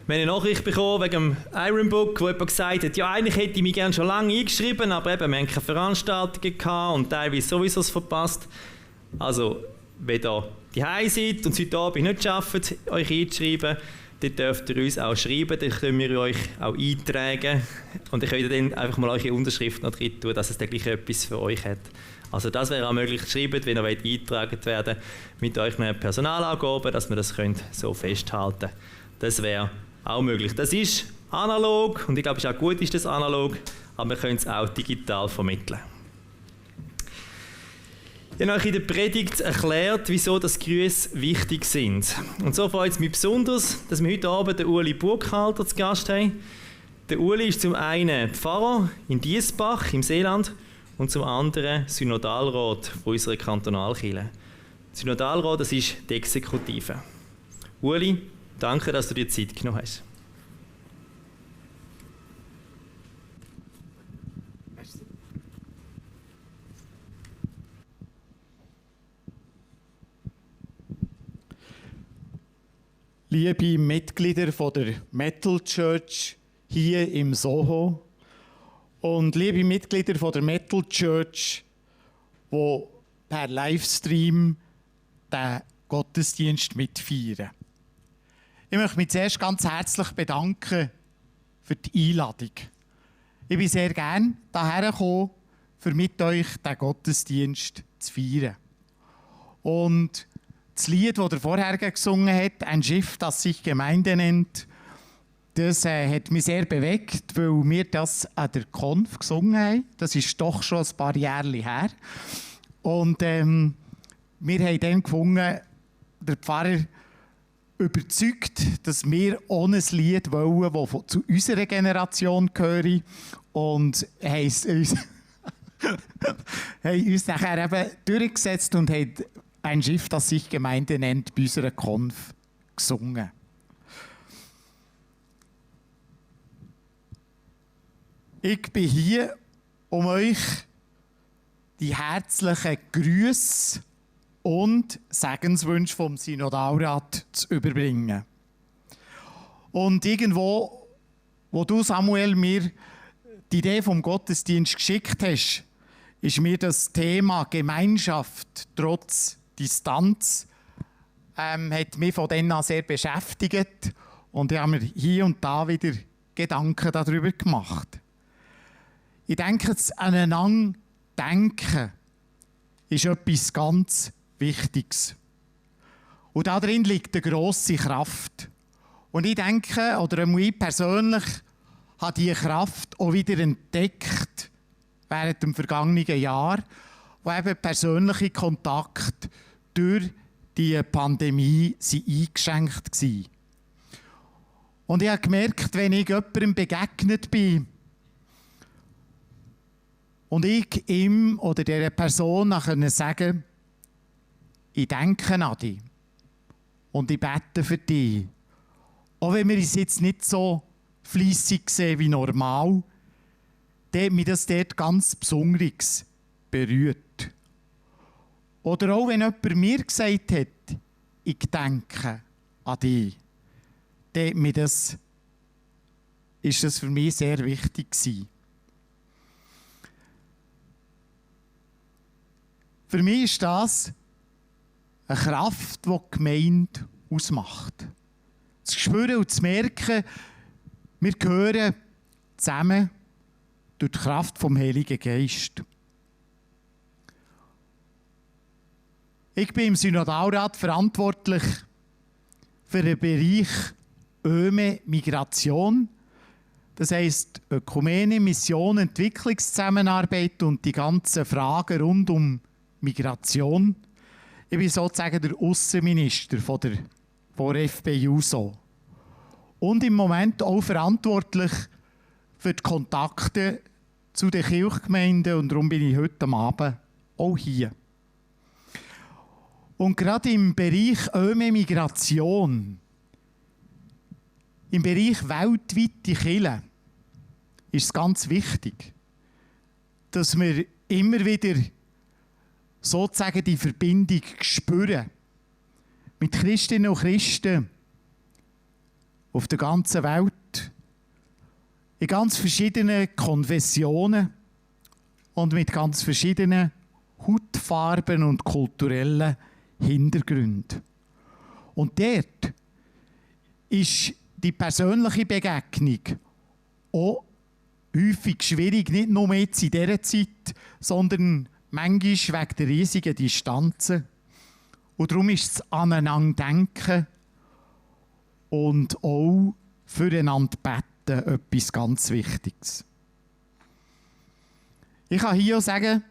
Wir haben eine Nachricht bekommen wegen dem Iron Book, wo jemand gesagt hat, ja, eigentlich hätte ich mich gerne schon lange eingeschrieben, aber eben, wir haben keine Veranstaltungen gehabt und teilweise sowieso es verpasst. Also, wenn ihr daheim seid und es heute Abend nicht schafft, euch einzuschreiben, dann dürft ihr uns auch schreiben, dann können wir euch auch eintragen und ihr könnt dann einfach mal eure Unterschrift noch drin tun, dass es dann gleich etwas für euch hat. Also das wäre auch möglich, schreibt, wenn ihr eingetragen werden mit euren Personalangaben, dass wir das so festhalten können. Das wäre auch möglich. Das ist analog und ich glaube, es ist auch gut, ist das analog, aber wir können es auch digital vermitteln. Ich habe euch in der Predigt erklärt, wieso das Grüße wichtig sind. Und so freut es mich besonders, dass wir heute Abend den Uli Burkhalter zu Gast haben. Der Uli ist zum einen Pfarrer in Diesbach im Seeland und zum anderen Synodalrat von unserer Kantonalkirche. Synodalrat, das ist die Exekutive. Uli, danke, dass du dir Zeit genommen hast. Liebe Mitglieder von der Metal Church hier im Soho und liebe Mitglieder von der Metal Church, die per Livestream den Gottesdienst mitfeiern. Ich möchte mich zuerst ganz herzlich bedanken für die Einladung. Ich bin sehr gerne hierher gekommen, um mit euch den Gottesdienst zu feiern. Und das Lied, das er vorher gesungen hat, «Ein Schiff, das sich Gemeinde nennt», das hat mich sehr bewegt, weil wir das an der Konf gesungen haben. Das ist doch schon ein paar Jahre her. Und wir haben dann gefunden, der Pfarrer überzeugt, dass wir ohne ein Lied wollen, das zu unserer Generation gehört. Und haben uns nachher eben durchgesetzt und haben «Ein Schiff, das sich Gemeinde nennt», bei unserer Konf gesungen. Ich bin hier, um euch die herzlichen Grüße und Segenswünsche vom Synodalrat zu überbringen. Und irgendwo, wo du, Samuel, mir die Idee vom Gottesdienst geschickt hast, ist mir das Thema Gemeinschaft trotz Distanz hat mich von dann an sehr beschäftigt und ich habe mir hier und da wieder Gedanken darüber gemacht. Ich denke, das aneinander denken ist etwas ganz Wichtiges. Und darin liegt eine grosse Kraft. Und ich denke, oder ich persönlich, habe diese Kraft auch wieder entdeckt während dem vergangenen Jahr, wo eben persönliche Kontakte durch die Pandemie eingeschränkt waren. Und ich habe gemerkt, wenn ich jemandem begegnet bin und ich ihm oder dieser Person sagen, ich denke an dich und ich bete für dich, auch wenn wir uns jetzt nicht so fleissig sehen wie normal, dann hat mich das dort ganz Besonderes berührt. Oder auch wenn jemand mir gesagt hat, ich denke an dich, dann ist das für mich sehr wichtig gewesen. Für mich ist das eine Kraft, die die Gemeinde ausmacht. Zu spüren und zu merken, wir gehören zusammen durch die Kraft vom Heiligen Geist. Ich bin im Synodalrat verantwortlich für den Bereich ÖME Migration. Das heisst Ökumene, Mission, Entwicklungszusammenarbeit und die ganzen Fragen rund um Migration. Ich bin sozusagen der Aussenminister von FPJUSO. Und im Moment auch verantwortlich für die Kontakte zu den Kirchgemeinden. Und darum bin ich heute Abend auch hier. Und gerade im Bereich ÖME Migration, im Bereich weltweite Kirche, ist es ganz wichtig, dass wir immer wieder sozusagen die Verbindung spüren mit Christinnen und Christen auf der ganzen Welt, in ganz verschiedenen Konfessionen und mit ganz verschiedenen Hautfarben und kulturellen Hintergründen. Und dort ist die persönliche Begegnung auch häufig schwierig, nicht nur jetzt in dieser Zeit, sondern manchmal wegen der riesigen Distanzen. Und darum ist das Aneinanderdenken und auch füreinander beten etwas ganz Wichtiges. Ich kann hier auch sagen,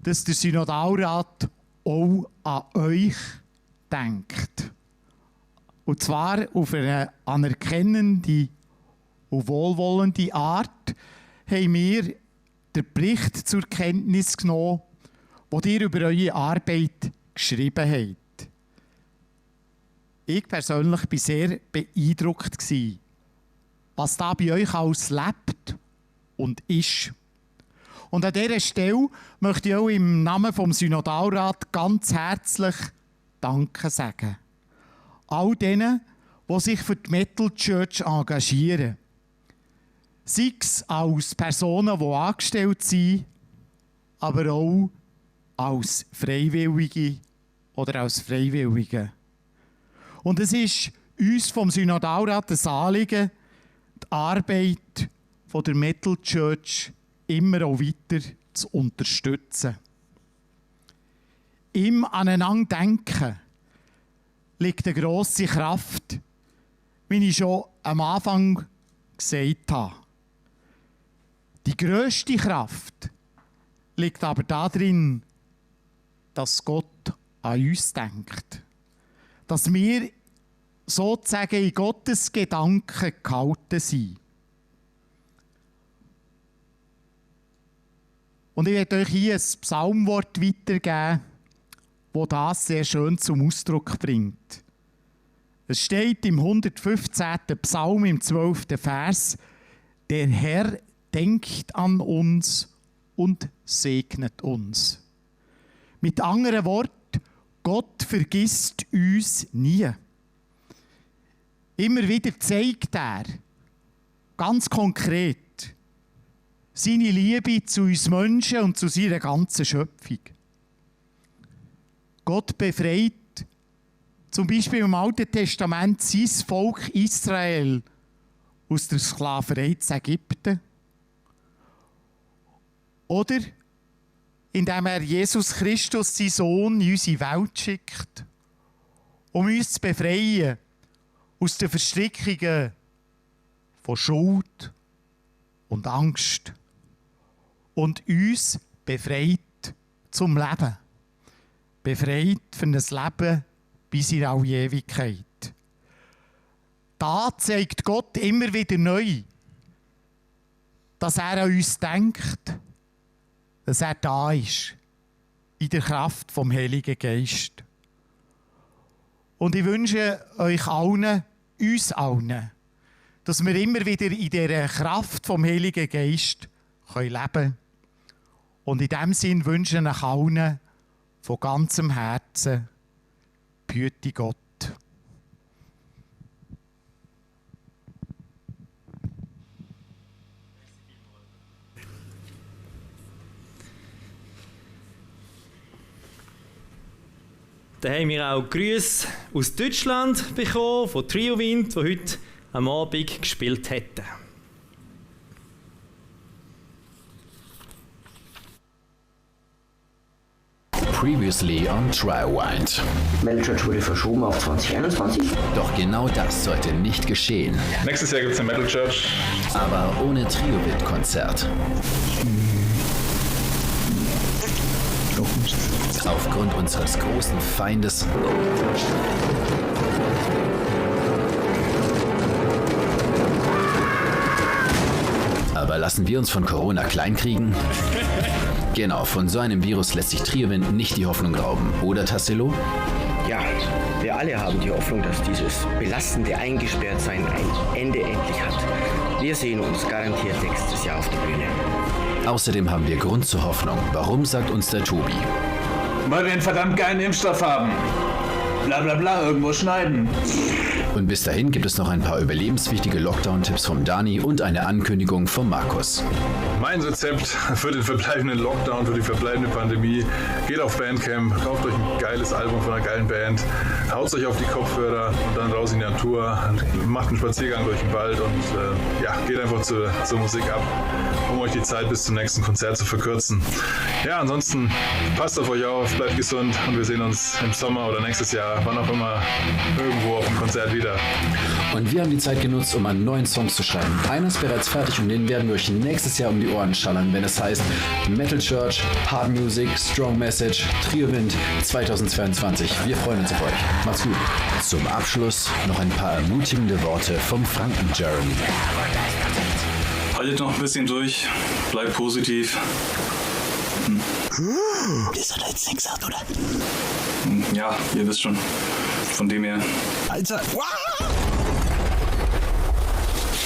dass der Synodalrat auch an euch denkt. Und zwar auf eine anerkennende und wohlwollende Art haben wir den Bericht zur Kenntnis genommen, den ihr über eure Arbeit geschrieben habt. Ich persönlich war sehr beeindruckt, was da bei euch alles lebt und ist. Und an dieser Stelle möchte ich auch im Namen des Synodalrats ganz herzlich Danke sagen. All denen, die sich für die Metal Church engagieren. Sei es als Personen, die angestellt sind, aber auch als Freiwillige oder als Freiwillige. Und es ist uns vom Synodalrat ein Anliegen, die Arbeit der Metal Church immer auch weiter zu unterstützen. Im Aneinanderdenken liegt eine grosse Kraft, wie ich schon am Anfang gesagt habe. Die grösste Kraft liegt aber darin, dass Gott an uns denkt. Dass wir sozusagen in Gottes Gedanken gehalten sind. Und ich werde euch hier ein Psalmwort weitergeben, das das sehr schön zum Ausdruck bringt. Es steht im 115. Psalm im 12. Vers: Der Herr denkt an uns und segnet uns. Mit anderen Worten, Gott vergisst uns nie. Immer wieder zeigt er, ganz konkret, seine Liebe zu uns Menschen und zu seiner ganzen Schöpfung. Gott befreit zum Beispiel im Alten Testament sein Volk Israel aus der Sklaverei zu Ägypten. Oder indem er Jesus Christus, seinen Sohn, in unsere Welt schickt, um uns zu befreien aus den Verstrickungen von Schuld und Angst und uns befreit zum Leben. Befreit für ein Leben bis in alle Ewigkeit. Da zeigt Gott immer wieder neu, dass er an uns denkt, dass er da ist, in der Kraft vom Heiligen Geist. Und ich wünsche euch allen, uns allen, dass wir immer wieder in dieser Kraft vom Heiligen Geist leben können. Und in diesem Sinn wünsche ich euch allen von ganzem Herzen, behüte Gott. Da haben wir auch Grüße aus Deutschland bekommen, von Trio Wind, die heute am Abend gespielt hätten. Previously on Triwind. Metal Church wurde verschoben auf 2021. Doch genau das sollte nicht geschehen. Nächstes Jahr gibt es eine Metal Church. Aber ohne Trio-Wind-Konzert. Aufgrund unseres großen Feindes aber lassen wir uns von Corona kleinkriegen? Genau, von so einem Virus lässt sich Trio-Wind nicht die Hoffnung rauben, oder Tassilo? Ja, wir alle haben die Hoffnung, dass dieses belastende Eingesperrtsein ein Ende endlich hat. Wir sehen uns garantiert nächstes Jahr auf der Bühne. Außerdem haben wir Grund zur Hoffnung. Warum, sagt uns der Tobi? Weil wir einen verdammt geilen Impfstoff haben. Bla bla bla, irgendwo schneiden. Und bis dahin gibt es noch ein paar überlebenswichtige Lockdown-Tipps vom Dani und eine Ankündigung vom Markus. Mein Rezept für den verbleibenden Lockdown, für die verbleibende Pandemie: geht auf Bandcamp, kauft euch ein geiles Album von einer geilen Band, haut euch auf die Kopfhörer und dann raus in die Natur, macht einen Spaziergang durch den Wald und geht einfach zur Musik ab, um euch die Zeit bis zum nächsten Konzert zu verkürzen. Ja, ansonsten passt auf euch auf, bleibt gesund und wir sehen uns im Sommer oder nächstes Jahr, wann auch immer, irgendwo auf dem Konzert wieder. Und wir haben die Zeit genutzt, um an neuen Songs zu schreiben. Einer ist bereits fertig und den werden wir euch nächstes Jahr um die Ohren schallern, wenn es heißt Metal Church, Hard Music, Strong Message, Trio Wind 2022. Wir freuen uns auf euch. Macht's gut. Zum Abschluss noch ein paar ermutigende Worte vom Franken Jeremy. Haltet noch ein bisschen durch, bleibt positiv. Das hat er jetzt nicht gesagt, oder? Ja, ihr wisst schon. Von dem her. Alter,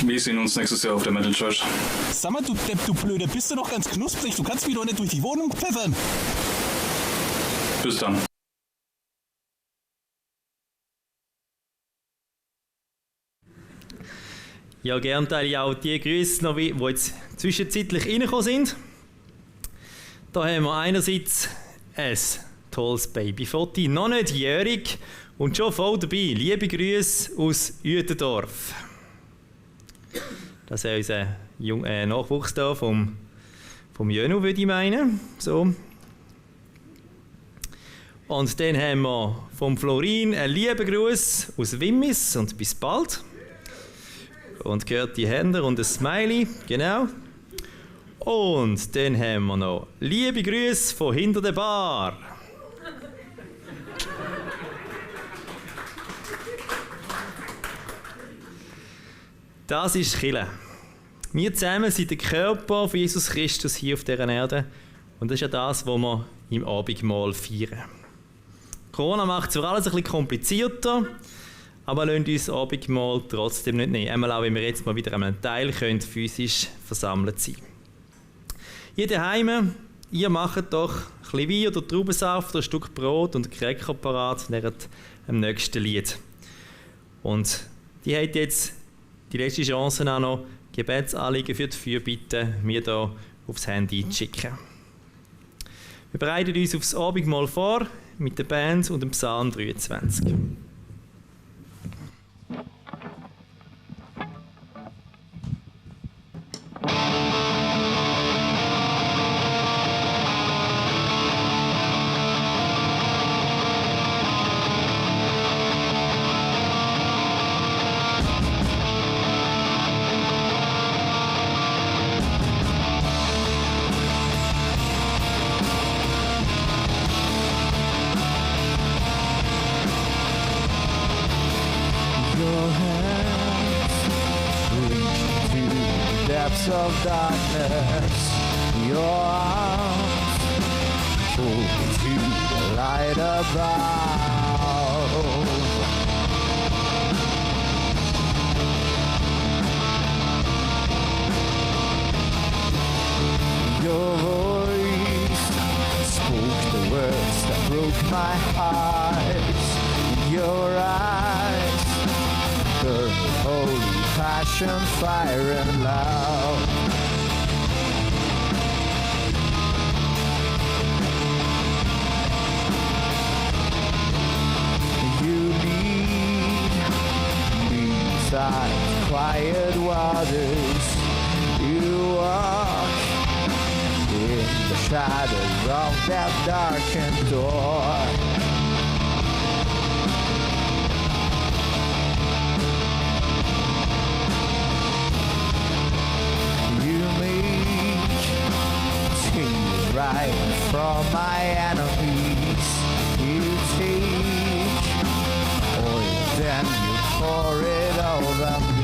Wir sehen uns nächstes Jahr auf der Metal Church. sag mal, du Depp, du Blöde, bist du noch ganz knusprig? Du kannst mich doch nicht durch die Wohnung pfeffern. Bis dann. Ja, gerne teile ich auch die Grüße noch, die jetzt zwischenzeitlich reingekommen sind. Da haben wir einerseits ein tolles Babyfoto, noch nicht jährig und schon voll dabei. Liebe Grüße aus Uetendorf. Das ist unser Nachwuchs da vom Jönu, würde ich meinen. So. Und dann haben wir vom Florin einen lieben Gruß aus Wimmis und bis bald. Und gehört die Hände und ein Smiley, genau. Und dann haben wir noch liebe Grüße von hinter der Bar. Das ist Kirche. Wir zusammen sind der Körper von Jesus Christus hier auf dieser Erde. Und das ist ja das, was wir im Abendmahl feiern. Corona macht zwar alles ein bisschen komplizierter, aber lasst uns das Abendmahl trotzdem nicht nehmen. Einmal auch, wenn wir jetzt mal wieder einen Teil können, physisch versammelt sein. Ihr daheim, ihr macht doch ein bisschen Wein oder Traubensaft, ein Stück Brot und Cracker parat während dem nächsten Lied. Und die habt jetzt die letzte Chance auch noch, Gebetsanliegen für die Fürbitte mir hier aufs Handy zu schicken. Wir bereiten uns aufs Abendmahl vor mit der Band und dem Psalm 23. Of darkness, your arms pull me to the light above. Your voice spoke the words that broke my heart in your eyes. Burn with holy passion, fire and love. You lead me beside quiet waters. You walk in the shadows of that darkened door. Right from my enemies, you take oil, then you pour it over me.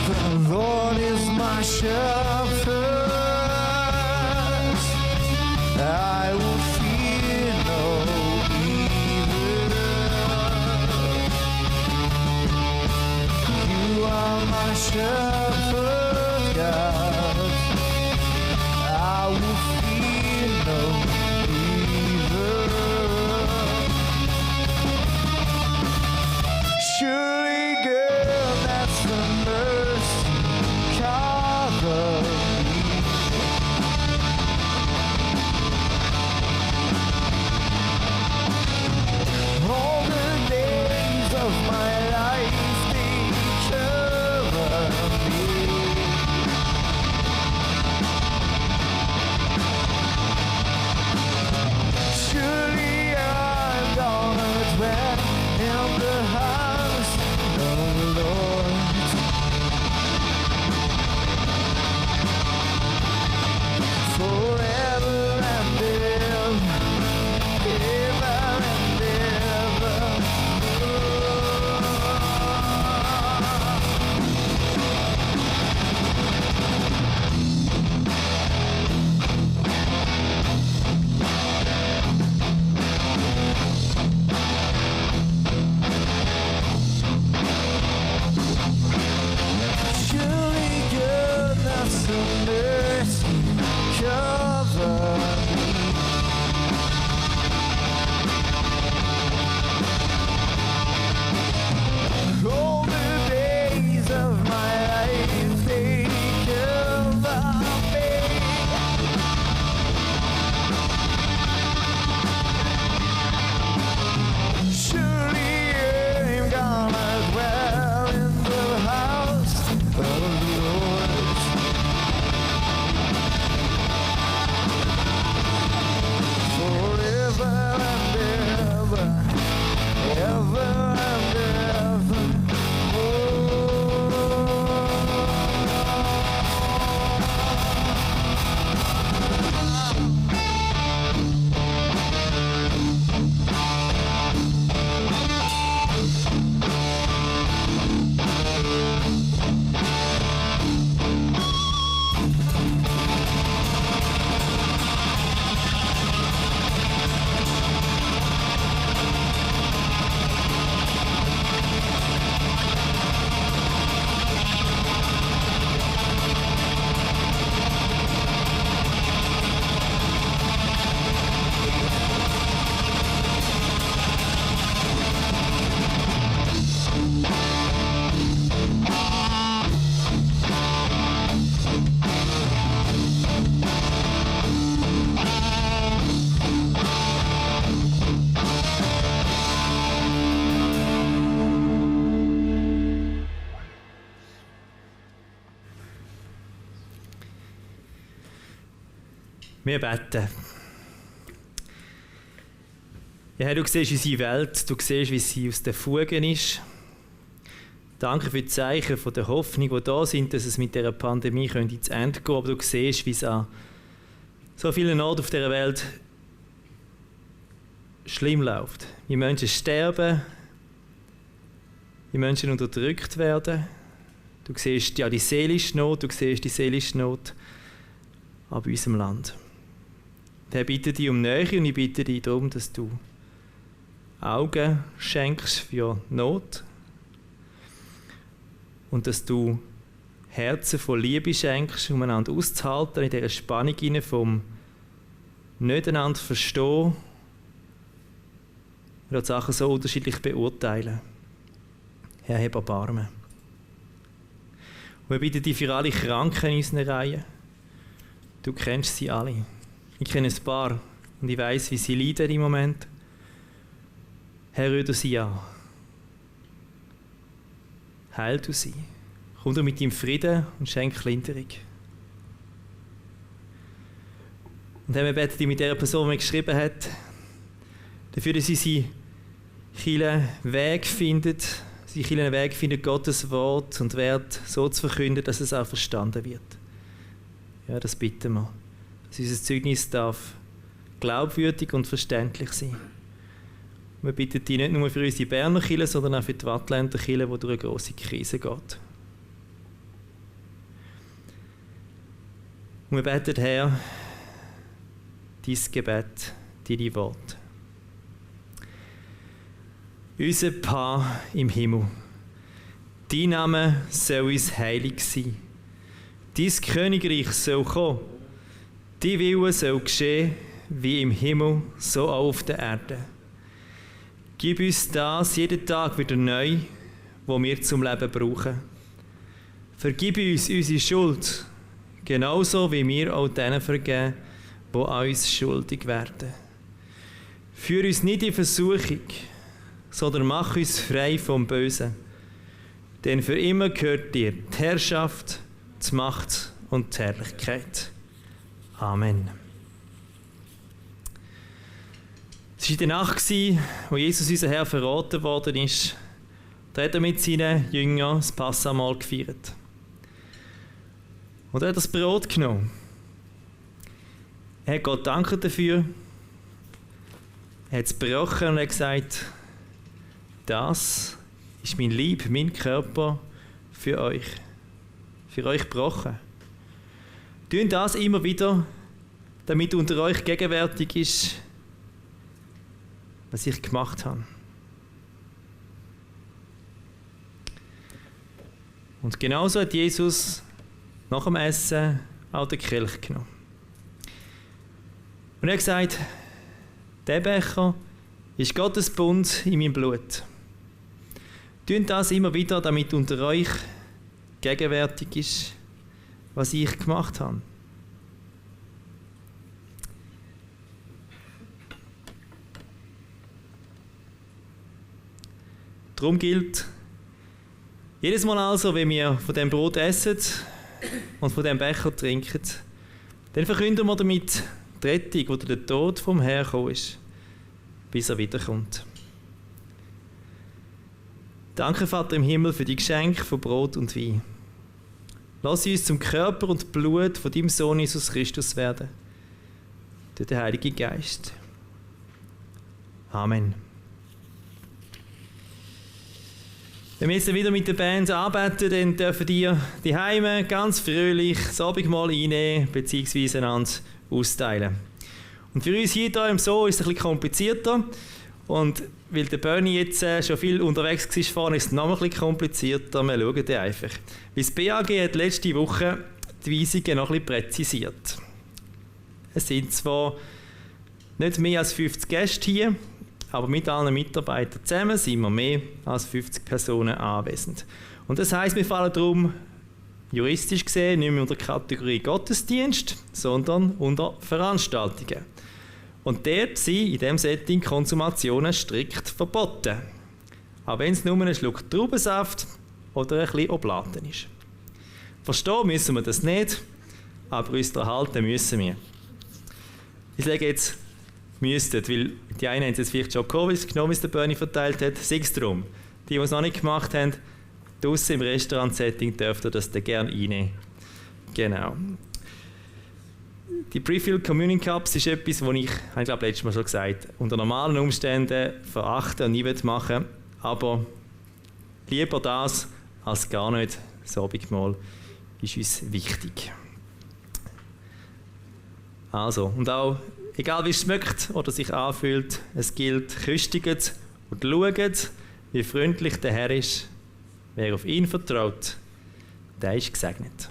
The Lord is my shepherd, I will fear no my shepherd God, I will fear no evil. Surely goodness and mercy cover me. All the days of my life in the house of the Lord. Forever and ever, ever and ever. Wir beten. Ja, du siehst unsere Welt, du siehst, wie sie aus den Fugen ist. Danke für die Zeichen von der Hoffnung, die da sind, dass es mit dieser Pandemie ins Ende gehen könnte. Aber du siehst, wie es an so vielen Orten auf dieser Welt schlimm läuft. Wie Menschen sterben, wie Menschen unterdrückt werden. Du siehst ja die seelische Not, du siehst die seelische Not an unserem Land. Ich bitte dich um Nähe und ich bitte dich darum, dass du Augen schenkst für Not und dass du Herzen voll Liebe schenkst, um einander auszuhalten in dieser Spannung hinein vom nicht einander verstehen oder die Sachen so unterschiedlich beurteilen. Herr, hab Erbarmen. Und wir bitten dich für alle Kranken in unseren Reihen. Du kennst sie alle. Ich kenne ein paar und ich weiss, wie sie leiden im Moment. Herr, rühr du sie an. Heil du sie. Komm du mit deinem Frieden und schenk Linderung. Und Herr, wir beten dich mit der Person, die geschrieben hat, dafür, dass sie einen Weg findet, Gottes Wort und Wert so zu verkünden, dass es auch verstanden wird. Ja, das bitten wir. Dass unser Zeugnis darf glaubwürdig und verständlich sein. Wir bitten dich nicht nur für unsere Berner Kirche, sondern auch für die Wattländer Kirche, die durch eine grosse Krise geht. Und wir beten, Herr, dein Gebet, deine Worte. Unser Paar im Himmel, dein Name soll uns heilig sein. Dein Königreich soll kommen. Dein Wille soll geschehen, wie im Himmel, so auch auf der Erde. Gib uns das jeden Tag wieder neu, was wir zum Leben brauchen. Vergib uns unsere Schuld, genauso wie wir auch denen vergeben, die an uns schuldig werden. Führ uns nicht in Versuchung, sondern mach uns frei vom Bösen. Denn für immer gehört dir die Herrschaft, die Macht und die Herrlichkeit. Amen. Es war in der Nacht, wo Jesus, unser Herr, verraten worden ist. Da hat er mit seinen Jüngern das Passamahl gefeiert. Und er hat das Brot genommen. Er hat Gott danken dafür. Er hat es gebrochen und hat gesagt, das ist mein Leib, mein Körper für euch gebrochen. Tun das immer wieder, damit unter euch gegenwärtig ist, was ich gemacht habe. Und genauso hat Jesus nach dem Essen auch den Kelch genommen. Und er hat gesagt, der Becher ist Gottes Bund in meinem Blut. Tun das immer wieder, damit unter euch gegenwärtig ist, was ich gemacht habe. Darum gilt, jedes Mal also, wenn wir von dem Brot essen und von dem Becher trinken, dann verkünden wir damit die Rettung oder den Tod vom Herrn gekommen ist, bis er wiederkommt. Danke, Vater im Himmel, für die Geschenke von Brot und Wein. Lass sie uns zum Körper und Blut von deinem Sohn Jesus Christus werden, durch den Heiligen Geist. Amen. Wenn wir jetzt wieder mit der Band arbeiten, dann dürfen ihr die Heime ganz fröhlich das Abendmahl einnehmen bzw. einander austeilen. Und für uns hier im Zoo ist es ein bisschen komplizierter. Und weil der Bernie jetzt schon viel unterwegs war vorne, ist es noch ein bisschen komplizierter. Wir schauen dann einfach. Weil das BAG hat letzte Woche die Weisungen noch ein bisschen präzisiert. Es sind zwar nicht mehr als 50 Gäste hier, aber mit allen Mitarbeitern zusammen sind wir mehr als 50 Personen anwesend. Und das heisst, wir fallen darum juristisch gesehen nicht mehr unter die Kategorie Gottesdienst, sondern unter Veranstaltungen. Und dort sind in diesem Setting Konsumationen strikt verboten. Auch wenn es nur ein Schluck Traubensaft oder ein bisschen Oblaten ist. Verstehen müssen wir das nicht, aber uns daran halten müssen wir. Ich sage jetzt, müsstet, weil die einen haben es jetzt vielleicht schon genommen, wie es der Bernie verteilt hat. Sei es darum. Die es noch nicht gemacht haben, draussen im Restaurant-Setting dürft ihr das dann gerne reinnehmen. Genau. Die Pre-Filled Communion Cups ist etwas, das ich glaube, letztes Mal schon gesagt habe, unter normalen Umständen verachten und nie machen will. Aber lieber das als gar nicht. Das Abendmahl ist uns wichtig. Also, und auch, egal wie es schmeckt oder sich anfühlt, es gilt, köstiget und schaut, wie freundlich der Herr ist. Wer auf ihn vertraut, der ist gesegnet.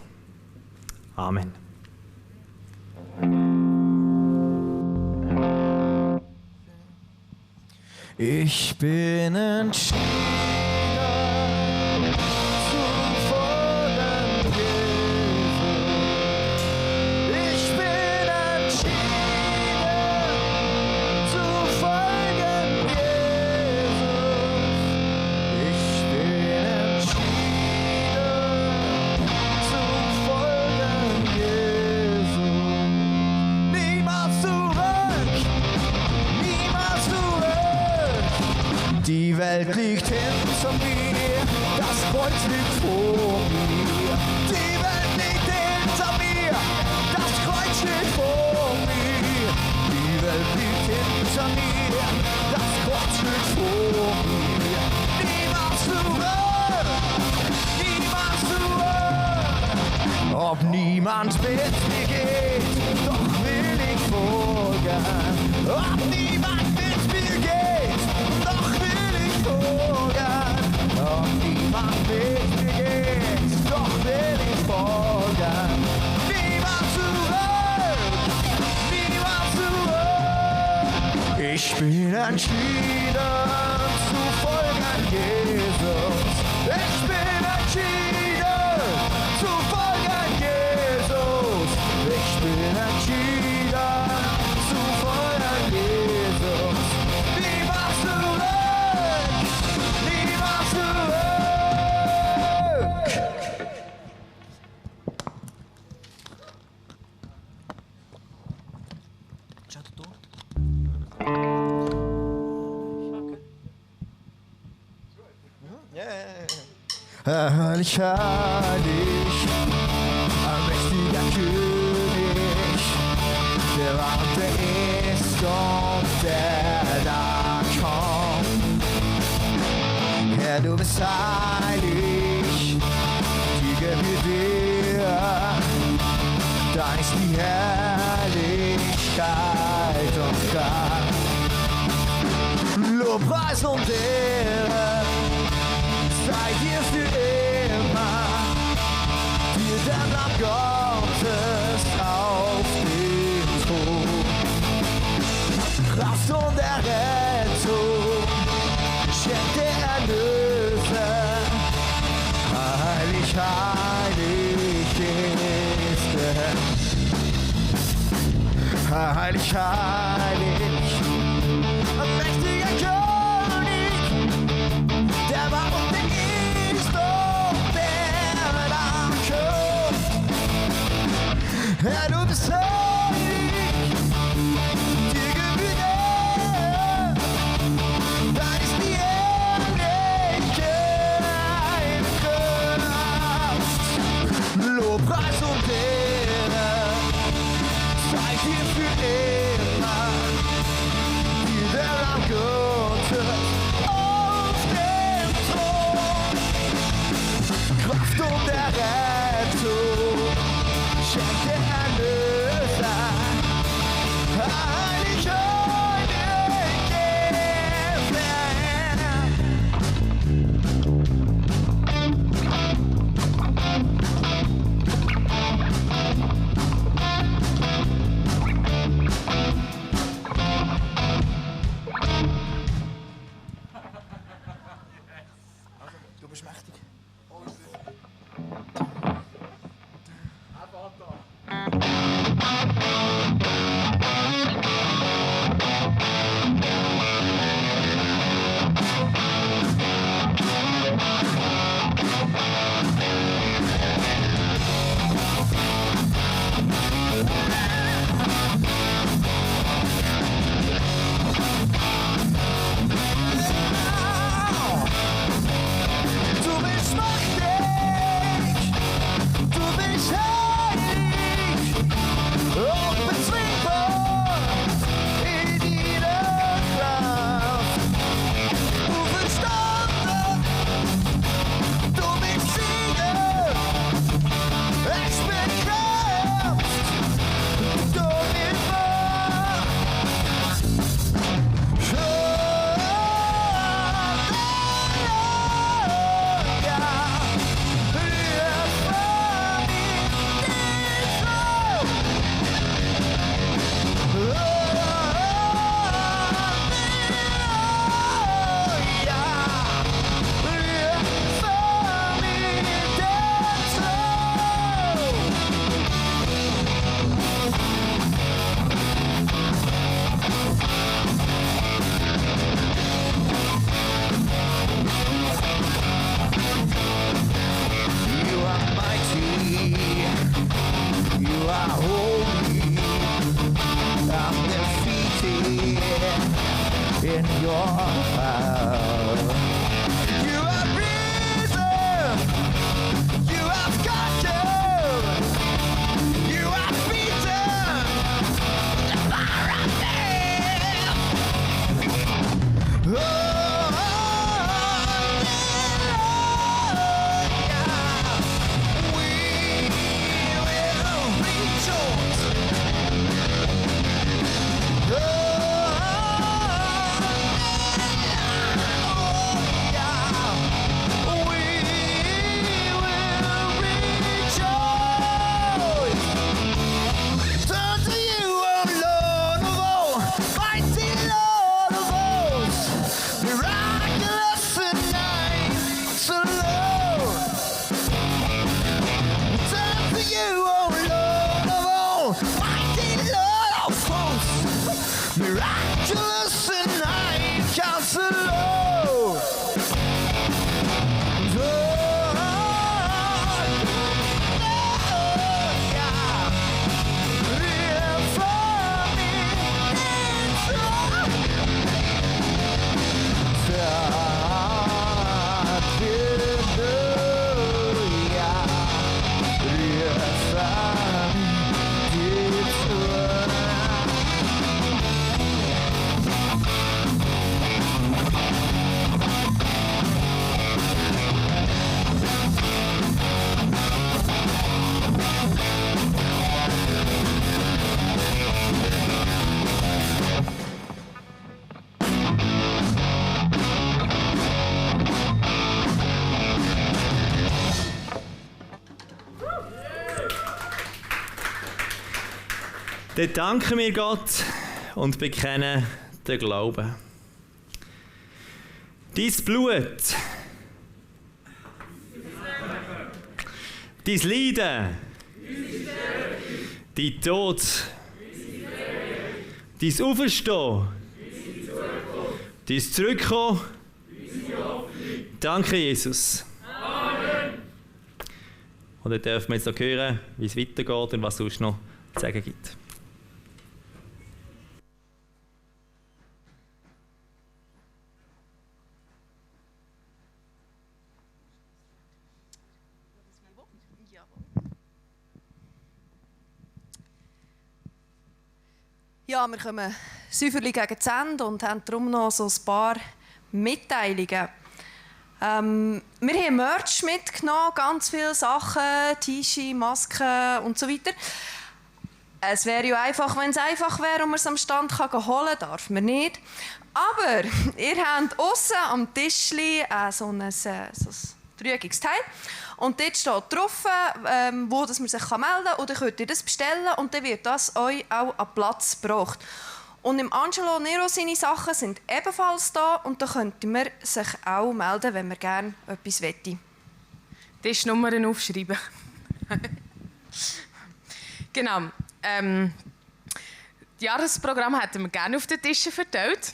Amen. Ich bin entschieden zu folgen Jesus. Ich bin entschieden zu folgen Jesus. Ich bin entschieden zu folgen Jesus. Niemals zurück, niemals zurück. Die Welt liegt hinter mir, das Kreuz liegt vor mir. Die Welt liegt hinter mir, das Kreuz liegt vor mir. Die Welt liegt hinter mir, das Kreuz liegt vor mir. Niemals zurück, niemals zurück. Ob niemand mit mir geht, doch will ich folgen. Ob niemand mit mir geht, doch will ich folgen. Ob niemand mit mir geht, doch will ich folgen. Niemand zurück, niemand zurück. Ich bin entschieden zu folgen Jesus. Ich bin entschieden zu folgen Jesus. Ich bin entschieden zu folgen Jesus. Niemals zurück, niemals zurück. Heilig, heilig, allmächtiger König, der war und der ist und der da kommt. Herr, du bist heilig, die gebührt dir, dein ist die Herrlichkeit und Kraft. Lobpreis und Ehre sei dir für immer, dir der Lamm Gottes auf dem Thron. Kraft und Errettung schenkt der Erlöser. Heilig, heilig ist er. Heilig, heilig, ein mächtiger König, der war und der ist und der da kommt. Herr, du bist heilig, dir gebührt Ehre, dein ist die Herrlichkeit und Kraft. Lobpreis und Ehre sei dir für immer, dir der Lamm Gottes auf dem Thron. Kraft und Errettung schenkt der Erlöser. Heilig, heilig ist er. Du bist mächtig. Dann danken wir Gott und bekennen den Glauben. Dein Blut, dein Leiden, dein Tod, dein Auferstehen, dein Zurückkommen. Danke, Jesus. Amen. Und dann dürfen wir jetzt noch hören, wie es weitergeht und was es sonst noch zu sagen gibt. Ja, wir kommen säuferlich gegen das Ende und haben darum noch so ein paar Mitteilungen. Wir haben Merch mitgenommen, ganz viele Sachen, T-Shirts, Masken und so weiter. Es wäre ja einfach, wenn es einfach wäre und man es am Stand holen kann, darf man nicht. Aber ihr habt aussen am Tischli so ein dreieckiges Teil. Und dort steht drauf, wo man sich melden kann. Und dann könnt ihr das bestellen und dann wird das euch auch an Platz gebracht. Und im Angelo Nero seine Sachen sind ebenfalls da und da könnte man sich auch melden, wenn man gerne etwas wette. Tischnummern aufschreiben. Genau. Das Jahresprogramm hätten wir gerne auf den Tischen verteilt.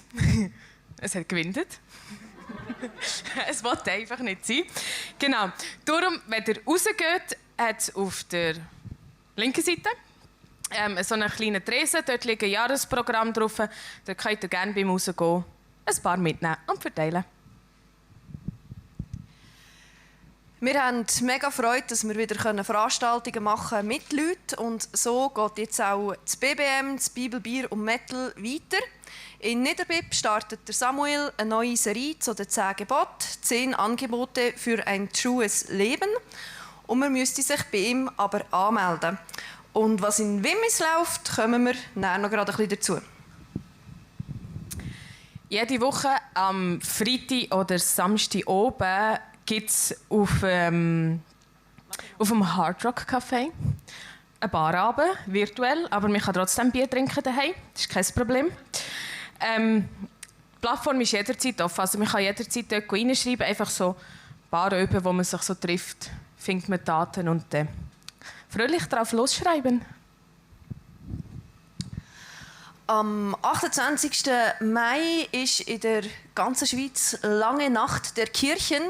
Es hat gewindet. Es wollte einfach nicht sein. Genau. Darum, wenn ihr rausgeht, hat es auf der linken Seite so einen kleinen Tresen. Dort liegt ein Jahresprogramm drauf. Da könnt ihr gerne beim Rausgehen ein paar mitnehmen und verteilen. Wir haben mega Freude, dass wir wieder Veranstaltungen machen mit Leuten. Und so geht jetzt auch das BBM, das Bibel, Bier und Metal weiter. In Niederbipp startet der Samuel eine neue Serie zu den 10 Geboten, 10 Angebote für ein trues Leben. Und man müsste sich bei ihm aber anmelden. Und was in Wimmis läuft, kommen wir nachher noch gerade ein bisschen dazu. Jede Woche am Freitag oder Samstag oben gibt es auf dem Hard Rock Café eine Barabend, virtuell, aber man kann trotzdem Bier trinken daheim. Das ist kein Problem. Die Plattform ist jederzeit offen, also man kann jederzeit dort reinschreiben, einfach so Baröben, wo man sich so trifft, findet man Daten und fröhlich darauf losschreiben. Am 28. Mai ist in der ganzen Schweiz lange Nacht der Kirchen.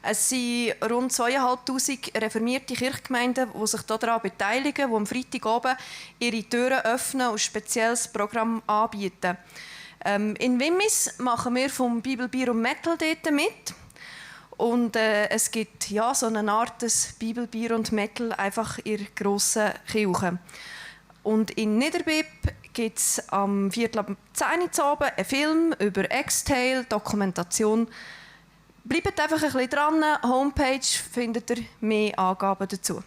Es sind rund 2500 reformierte Kirchgemeinden, die sich daran beteiligen, die am Freitagabend ihre Türen öffnen und ein spezielles Programm anbieten. In Wimmis machen wir vom Bibel, Bier und Metal dort mit. Und es gibt ja so eine Art des Bibel, Bier und Metal einfach in der grossen Kirche. Und in Niederbipp gibt es am 9:45 Uhr einen Film über Exhale, Dokumentation. Bleibt einfach ein bisschen dran. Homepage findet ihr mehr Angaben dazu.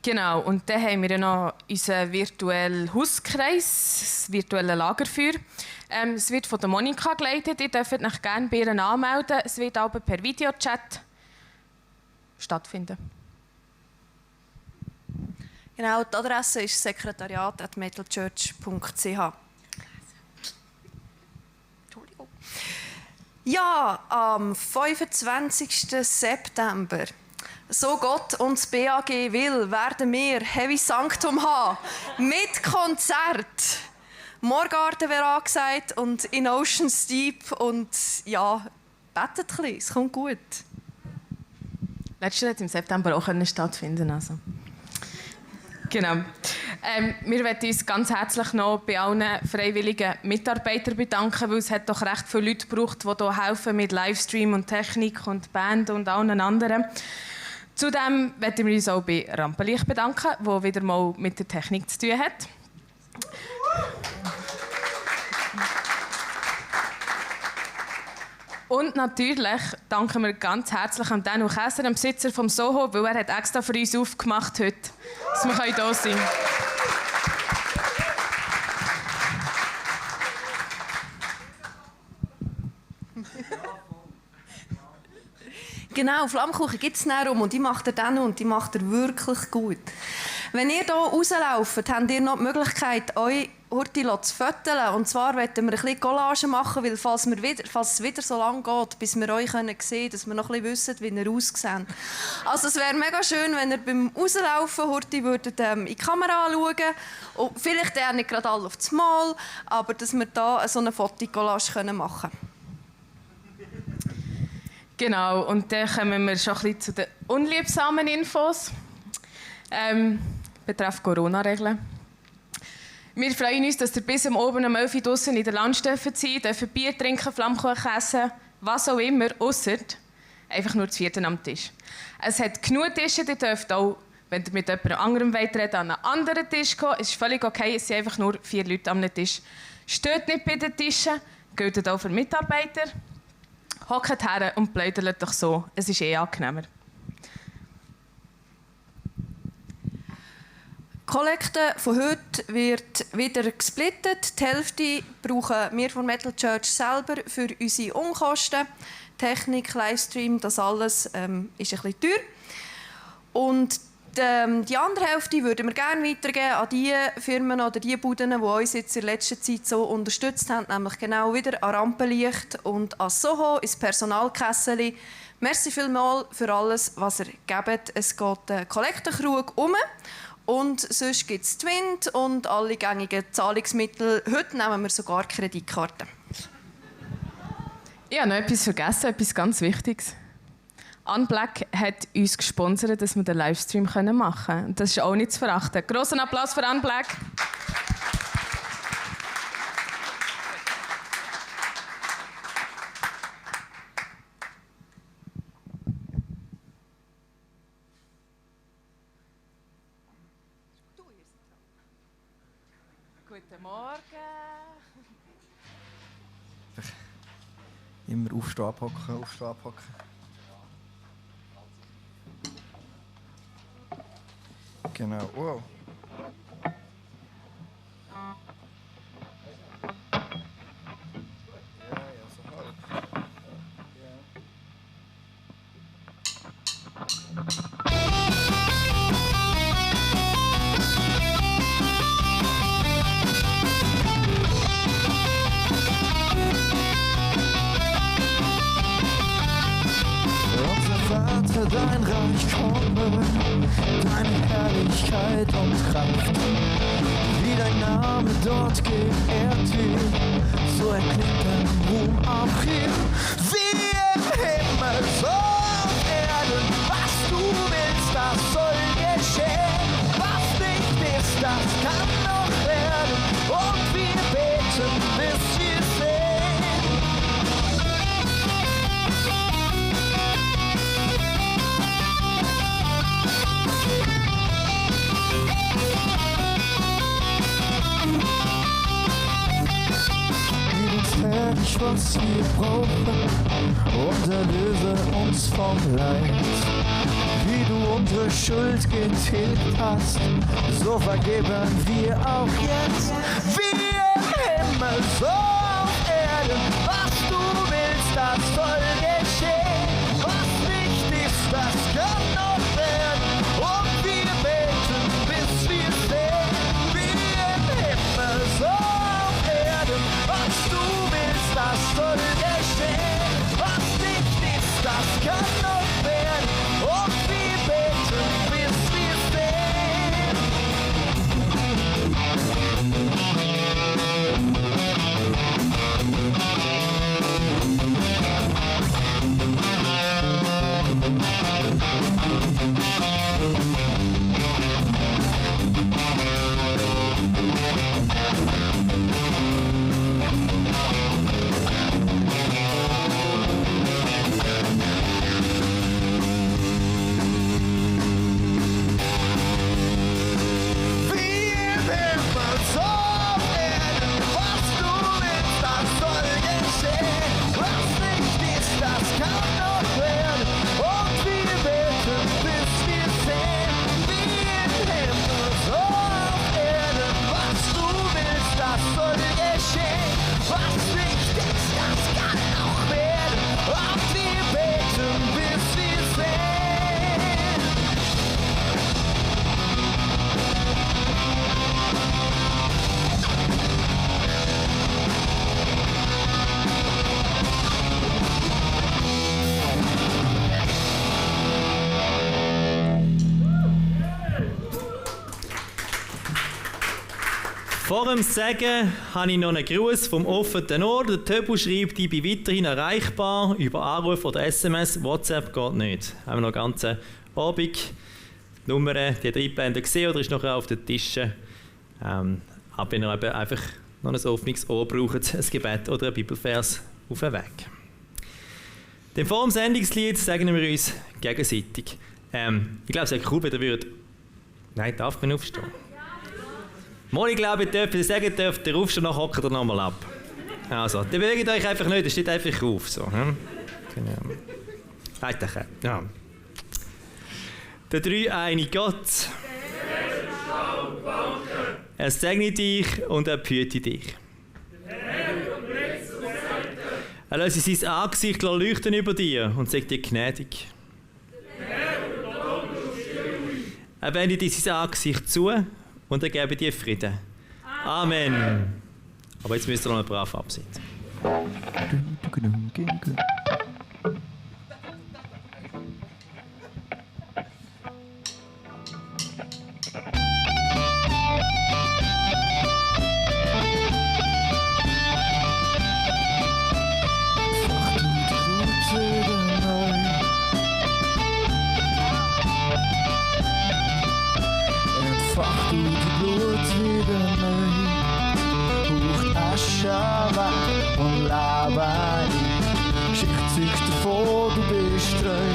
Genau, und dann haben wir ja noch unseren virtuellen Hauskreis, das virtuelle Lagerfeuer. Es wird von der Monika geleitet. Ihr dürft euch gerne bei ihr anmelden. Es wird aber per Videochat stattfinden. Genau, die Adresse ist sekretariat@metalchurch.ch. Ja, am 25. September, so Gott uns BAG will, werden wir Heavy Sanctum haben. Mit Konzert. Morgarten wäre angesagt und in Oceans Deep. Und ja, betet ein bisschen, es kommt gut. Letztes Jahr hat im September auch stattfinden. Also. Genau. Wir möchten uns ganz herzlich noch bei allen freiwilligen Mitarbeitern bedanken, weil es hat doch recht viele Leute gebraucht, die hier helfen mit Livestream und Technik und Band und allen anderen. Zudem möchten wir uns auch bei Rampenlicht bedanken, die wieder mal mit der Technik zu tun hat. Und natürlich danken wir ganz herzlich an Danu Käser, dem Besitzer vom Soho, weil er hat extra für uns aufgemacht heute, dass wir hier sein können. Genau, Flammkuchen gibt es näher und die macht er dann und die macht er wirklich gut. Wenn ihr hier rauslauft, habt ihr noch die Möglichkeit, euch Hurti zu fotografieren. Und zwar wollen wir ein bisschen Collage machen, weil falls es wieder so lange geht, bis wir euch sehen können, dass wir noch ein bisschen wissen, wie ihr aussehen. Also es wäre mega schön, wenn ihr beim Rauslaufen Hurti würdet, in die Kamera anschauen. Und vielleicht nicht gerade alle auf das Mal, aber dass wir da so eine Fotokollage machen können. Genau, und dann kommen wir schon ein bisschen zu den unliebsamen Infos betreffend Corona-Regeln. Wir freuen uns, dass ihr bis oben um 11 Uhr draussen in der Landschaft sein dürft, Bier trinken, Flammkuchen essen, was auch immer, ausser einfach nur das 4. am Tisch. Es hat genug Tische, ihr dürft auch, wenn ihr mit jemand anderem reden an einen anderen Tisch gehen. Es ist völlig okay, es sind einfach nur 4 Leute am Tisch. Steht nicht bei den Tischen, gilt auch für Mitarbeiter. Hockt her und plaudert doch so, es ist angenehmer. Die Kollekte von heute wird wieder gesplittet. Die Hälfte brauchen wir von Metal Church selber für unsere Unkosten. Technik, Livestream, das alles ist ein bisschen teuer. Und die andere Hälfte würden wir gerne weitergeben an die Firmen oder die Buden, die uns jetzt in letzter Zeit so unterstützt haben, nämlich genau wieder an Rampenlicht und an Soho, ins Personalkessel. Merci vielmals für alles, was ihr gebt. Es geht einen Kollektenkrug um. Und sonst gibt es Twint und alle gängigen Zahlungsmittel. Heute nehmen wir sogar Kreditkarten. Ich habe noch etwas vergessen, etwas ganz Wichtiges. Unblack hat uns gesponsert, dass wir den Livestream machen können. Und das ist auch nicht zu verachten. Grossen Applaus für Unblack. Guten Morgen. Immer aufstehen, abhocken, aufstehen, abhocken. Genau, wow. Vater, dein Reich komme, deine Herrlichkeit und Kraft. Wie dein Name dort geehrt wird, so erklingt dein Ruhm auch hier. Wie im Himmel, so auf Erden, was du willst, das soll geschehen. Was nicht ist, das kann noch werden, und wir beten, bis wir sehen. Herrlich, was wir brauchen, und erlöse uns vom Leid. Wie du unsere Schuld getilgt hast, so vergeben wir auch jetzt. Wie im Himmel, so auf Erden, was du willst, das soll geschehen. Was nicht ist, das kann noch werden, und wir beten, bis wir sehen. Wie im Himmel, so auf Erden, was du willst, das soll geschehen. Was nicht ist, das kann noch werden, und wir beten, bis wir sehen. Vor dem Sagen habe ich noch einen Gruß vom offenen Ohr. Der Töbu schreibt, ich bin weiterhin erreichbar. Über Anruf oder SMS, WhatsApp geht nicht. Haben wir noch einen ganzen Abend. Die Nummer, die hat eingeblendet gesehen oder ist noch auf den Tischen. Aber wenn ihr eben einfach noch ein offenes Ohr braucht, ein Gebet oder ein Bibelvers auf den Weg. Dann vor dem Sendungslied sagen wir uns gegenseitig. Ich glaube, es wäre cool, wenn ihr würdet... Nein, darf man aufstehen? Mal, ich glaube, wenn ihr sagen dürft, der aufstehen, dann hockt ihr nochmal ab. Also, dann bewegt euch einfach nicht, ihr steht einfach auf. So, ja. Der dreieinige Gott. Er segne dich und er behüte dich. Er lasse sein Angesicht leuchten über dir und sagt dir gnädig. Er wende dir sein Angesicht zu und er gebe dir Frieden. Amen. Aber jetzt müsst ihr noch mal brav absitzen. Entfacht du die Blut wieder neu, hoch Asche weg und lebe ich. Schick Zeug davon, du bist treu.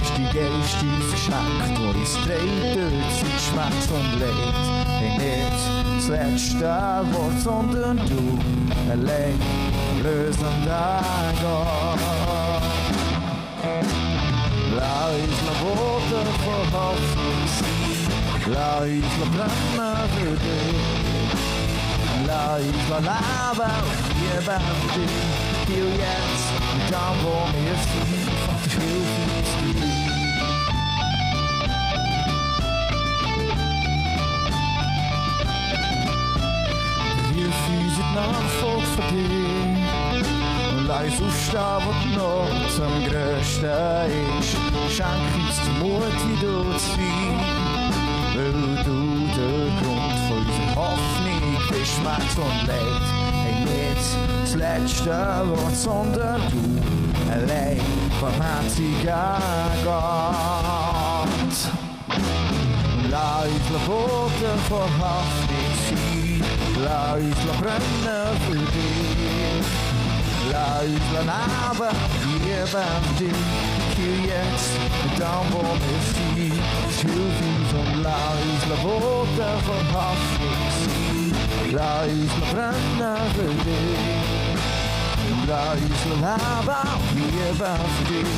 Ist die Geist uns geschenkt, wo uns trägt, dort sind Schmerz und Leid. Hey, nicht das letzte Wort, sondern du allein lösender Gott. Lass uns noch Worte vor Hoffnung sein, lass uns noch brennen für dich. Lass uns noch leben und lieben für dich. Hier jetzt und dann, wo wir sind, Vater, hilf uns dir. Hilf uns in Nachfolge von dir. Lass uns aufstehen, wo die Not am grössten ist. Schenk uns den Mut, wie du zu sein, weil du der Grund von unserer Hoffnung bist, Schmerz und Leid. Hey, nicht das letzte Wort, sondern du allein, barmherziger Gott. Lass uns Worte vor Hoffnung sein, lass uns brennen für dich. Lass uns leben, lieben dich, hier jetzt, und dann, wo wir sind. Hilf uns und lass uns Worte von Hoffnung sein. Lass uns brennen für dich. Lass uns leben, lieben dich,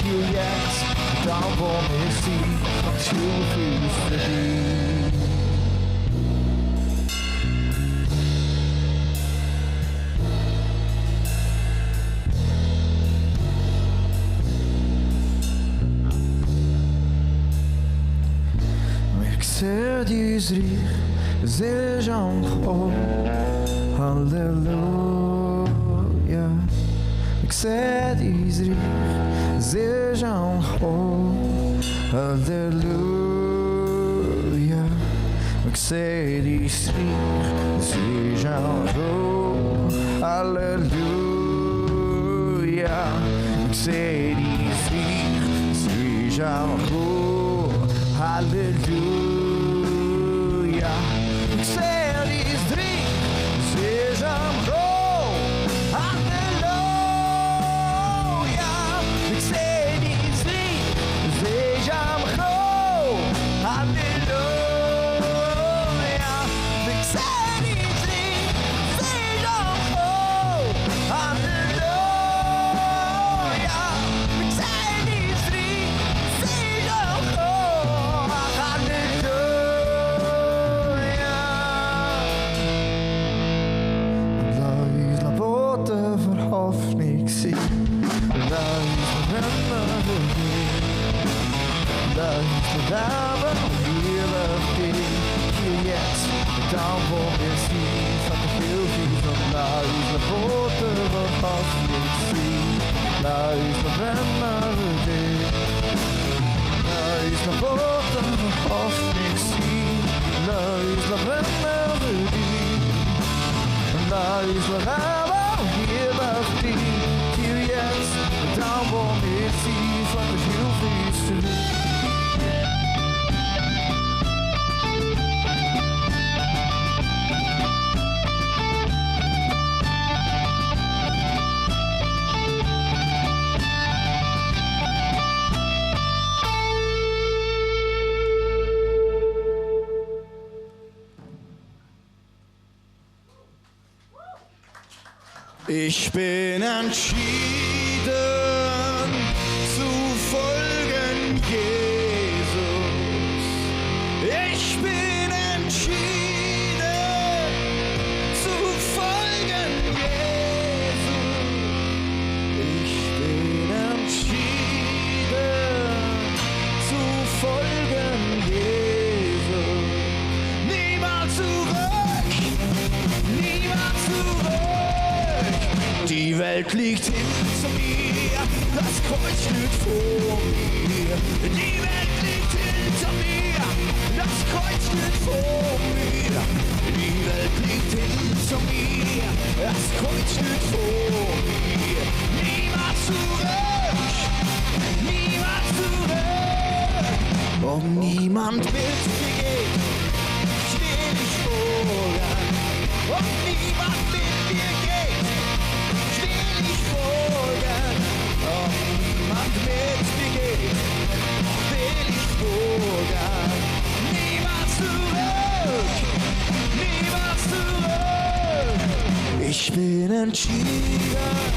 hier jetzt, und dann, wo wir sind. Hilf uns für dich. C'est du Reich, es ist am Kommen, Halleluja. Ich seh dies Reich, es ist am Kommen, Halleluja. Ich seh dies Reich, es ist am Kommen, Halleluja. Ich seh dies Reich, es ist am Kommen, Halleluja. Ik zeg die drie, ze am Go, halleluja. Ik zeg die drie, ze am Go, halleluja. Ik zeg die drie, ze am Go, halleluja. Ik zeg die drie, ze am Go, halleluja. Hoffnung sein. Lass uns brennen für dich. Lass uns leben und lieben dich. Hier jetzt, und dann, wo wir sind. Vater, hilf uns und lass uns Worte von Hoffnung sein. Lass uns brennen für dich. Lass uns Worte von Hoffnung sein. Lass uns brennen für huiselijk aber hier was die, hier jetzt, da wo mir sie von der Hilfe ist. Ich bin entschieden zu folgen Jesus. Ich bin entschieden zu folgen Jesus. Ich bin entschieden zu folgen Jesus. Niemals zurück, niemals zurück. Die Welt liegt hinter mir, das Kreuz steht vor mir. Die Welt liegt hinter mir, das Kreuz steht vor mir. Die Welt liegt hinter mir, das Kreuz steht vor mir. Niemals zurück, niemals zurück. Ob niemand mit mir geht, steh ich voran. Ob niemand mit mir geht, ob niemand mit mir geht, will ich folgen. Niemals zurück, niemals zurück. Ich bin entschieden.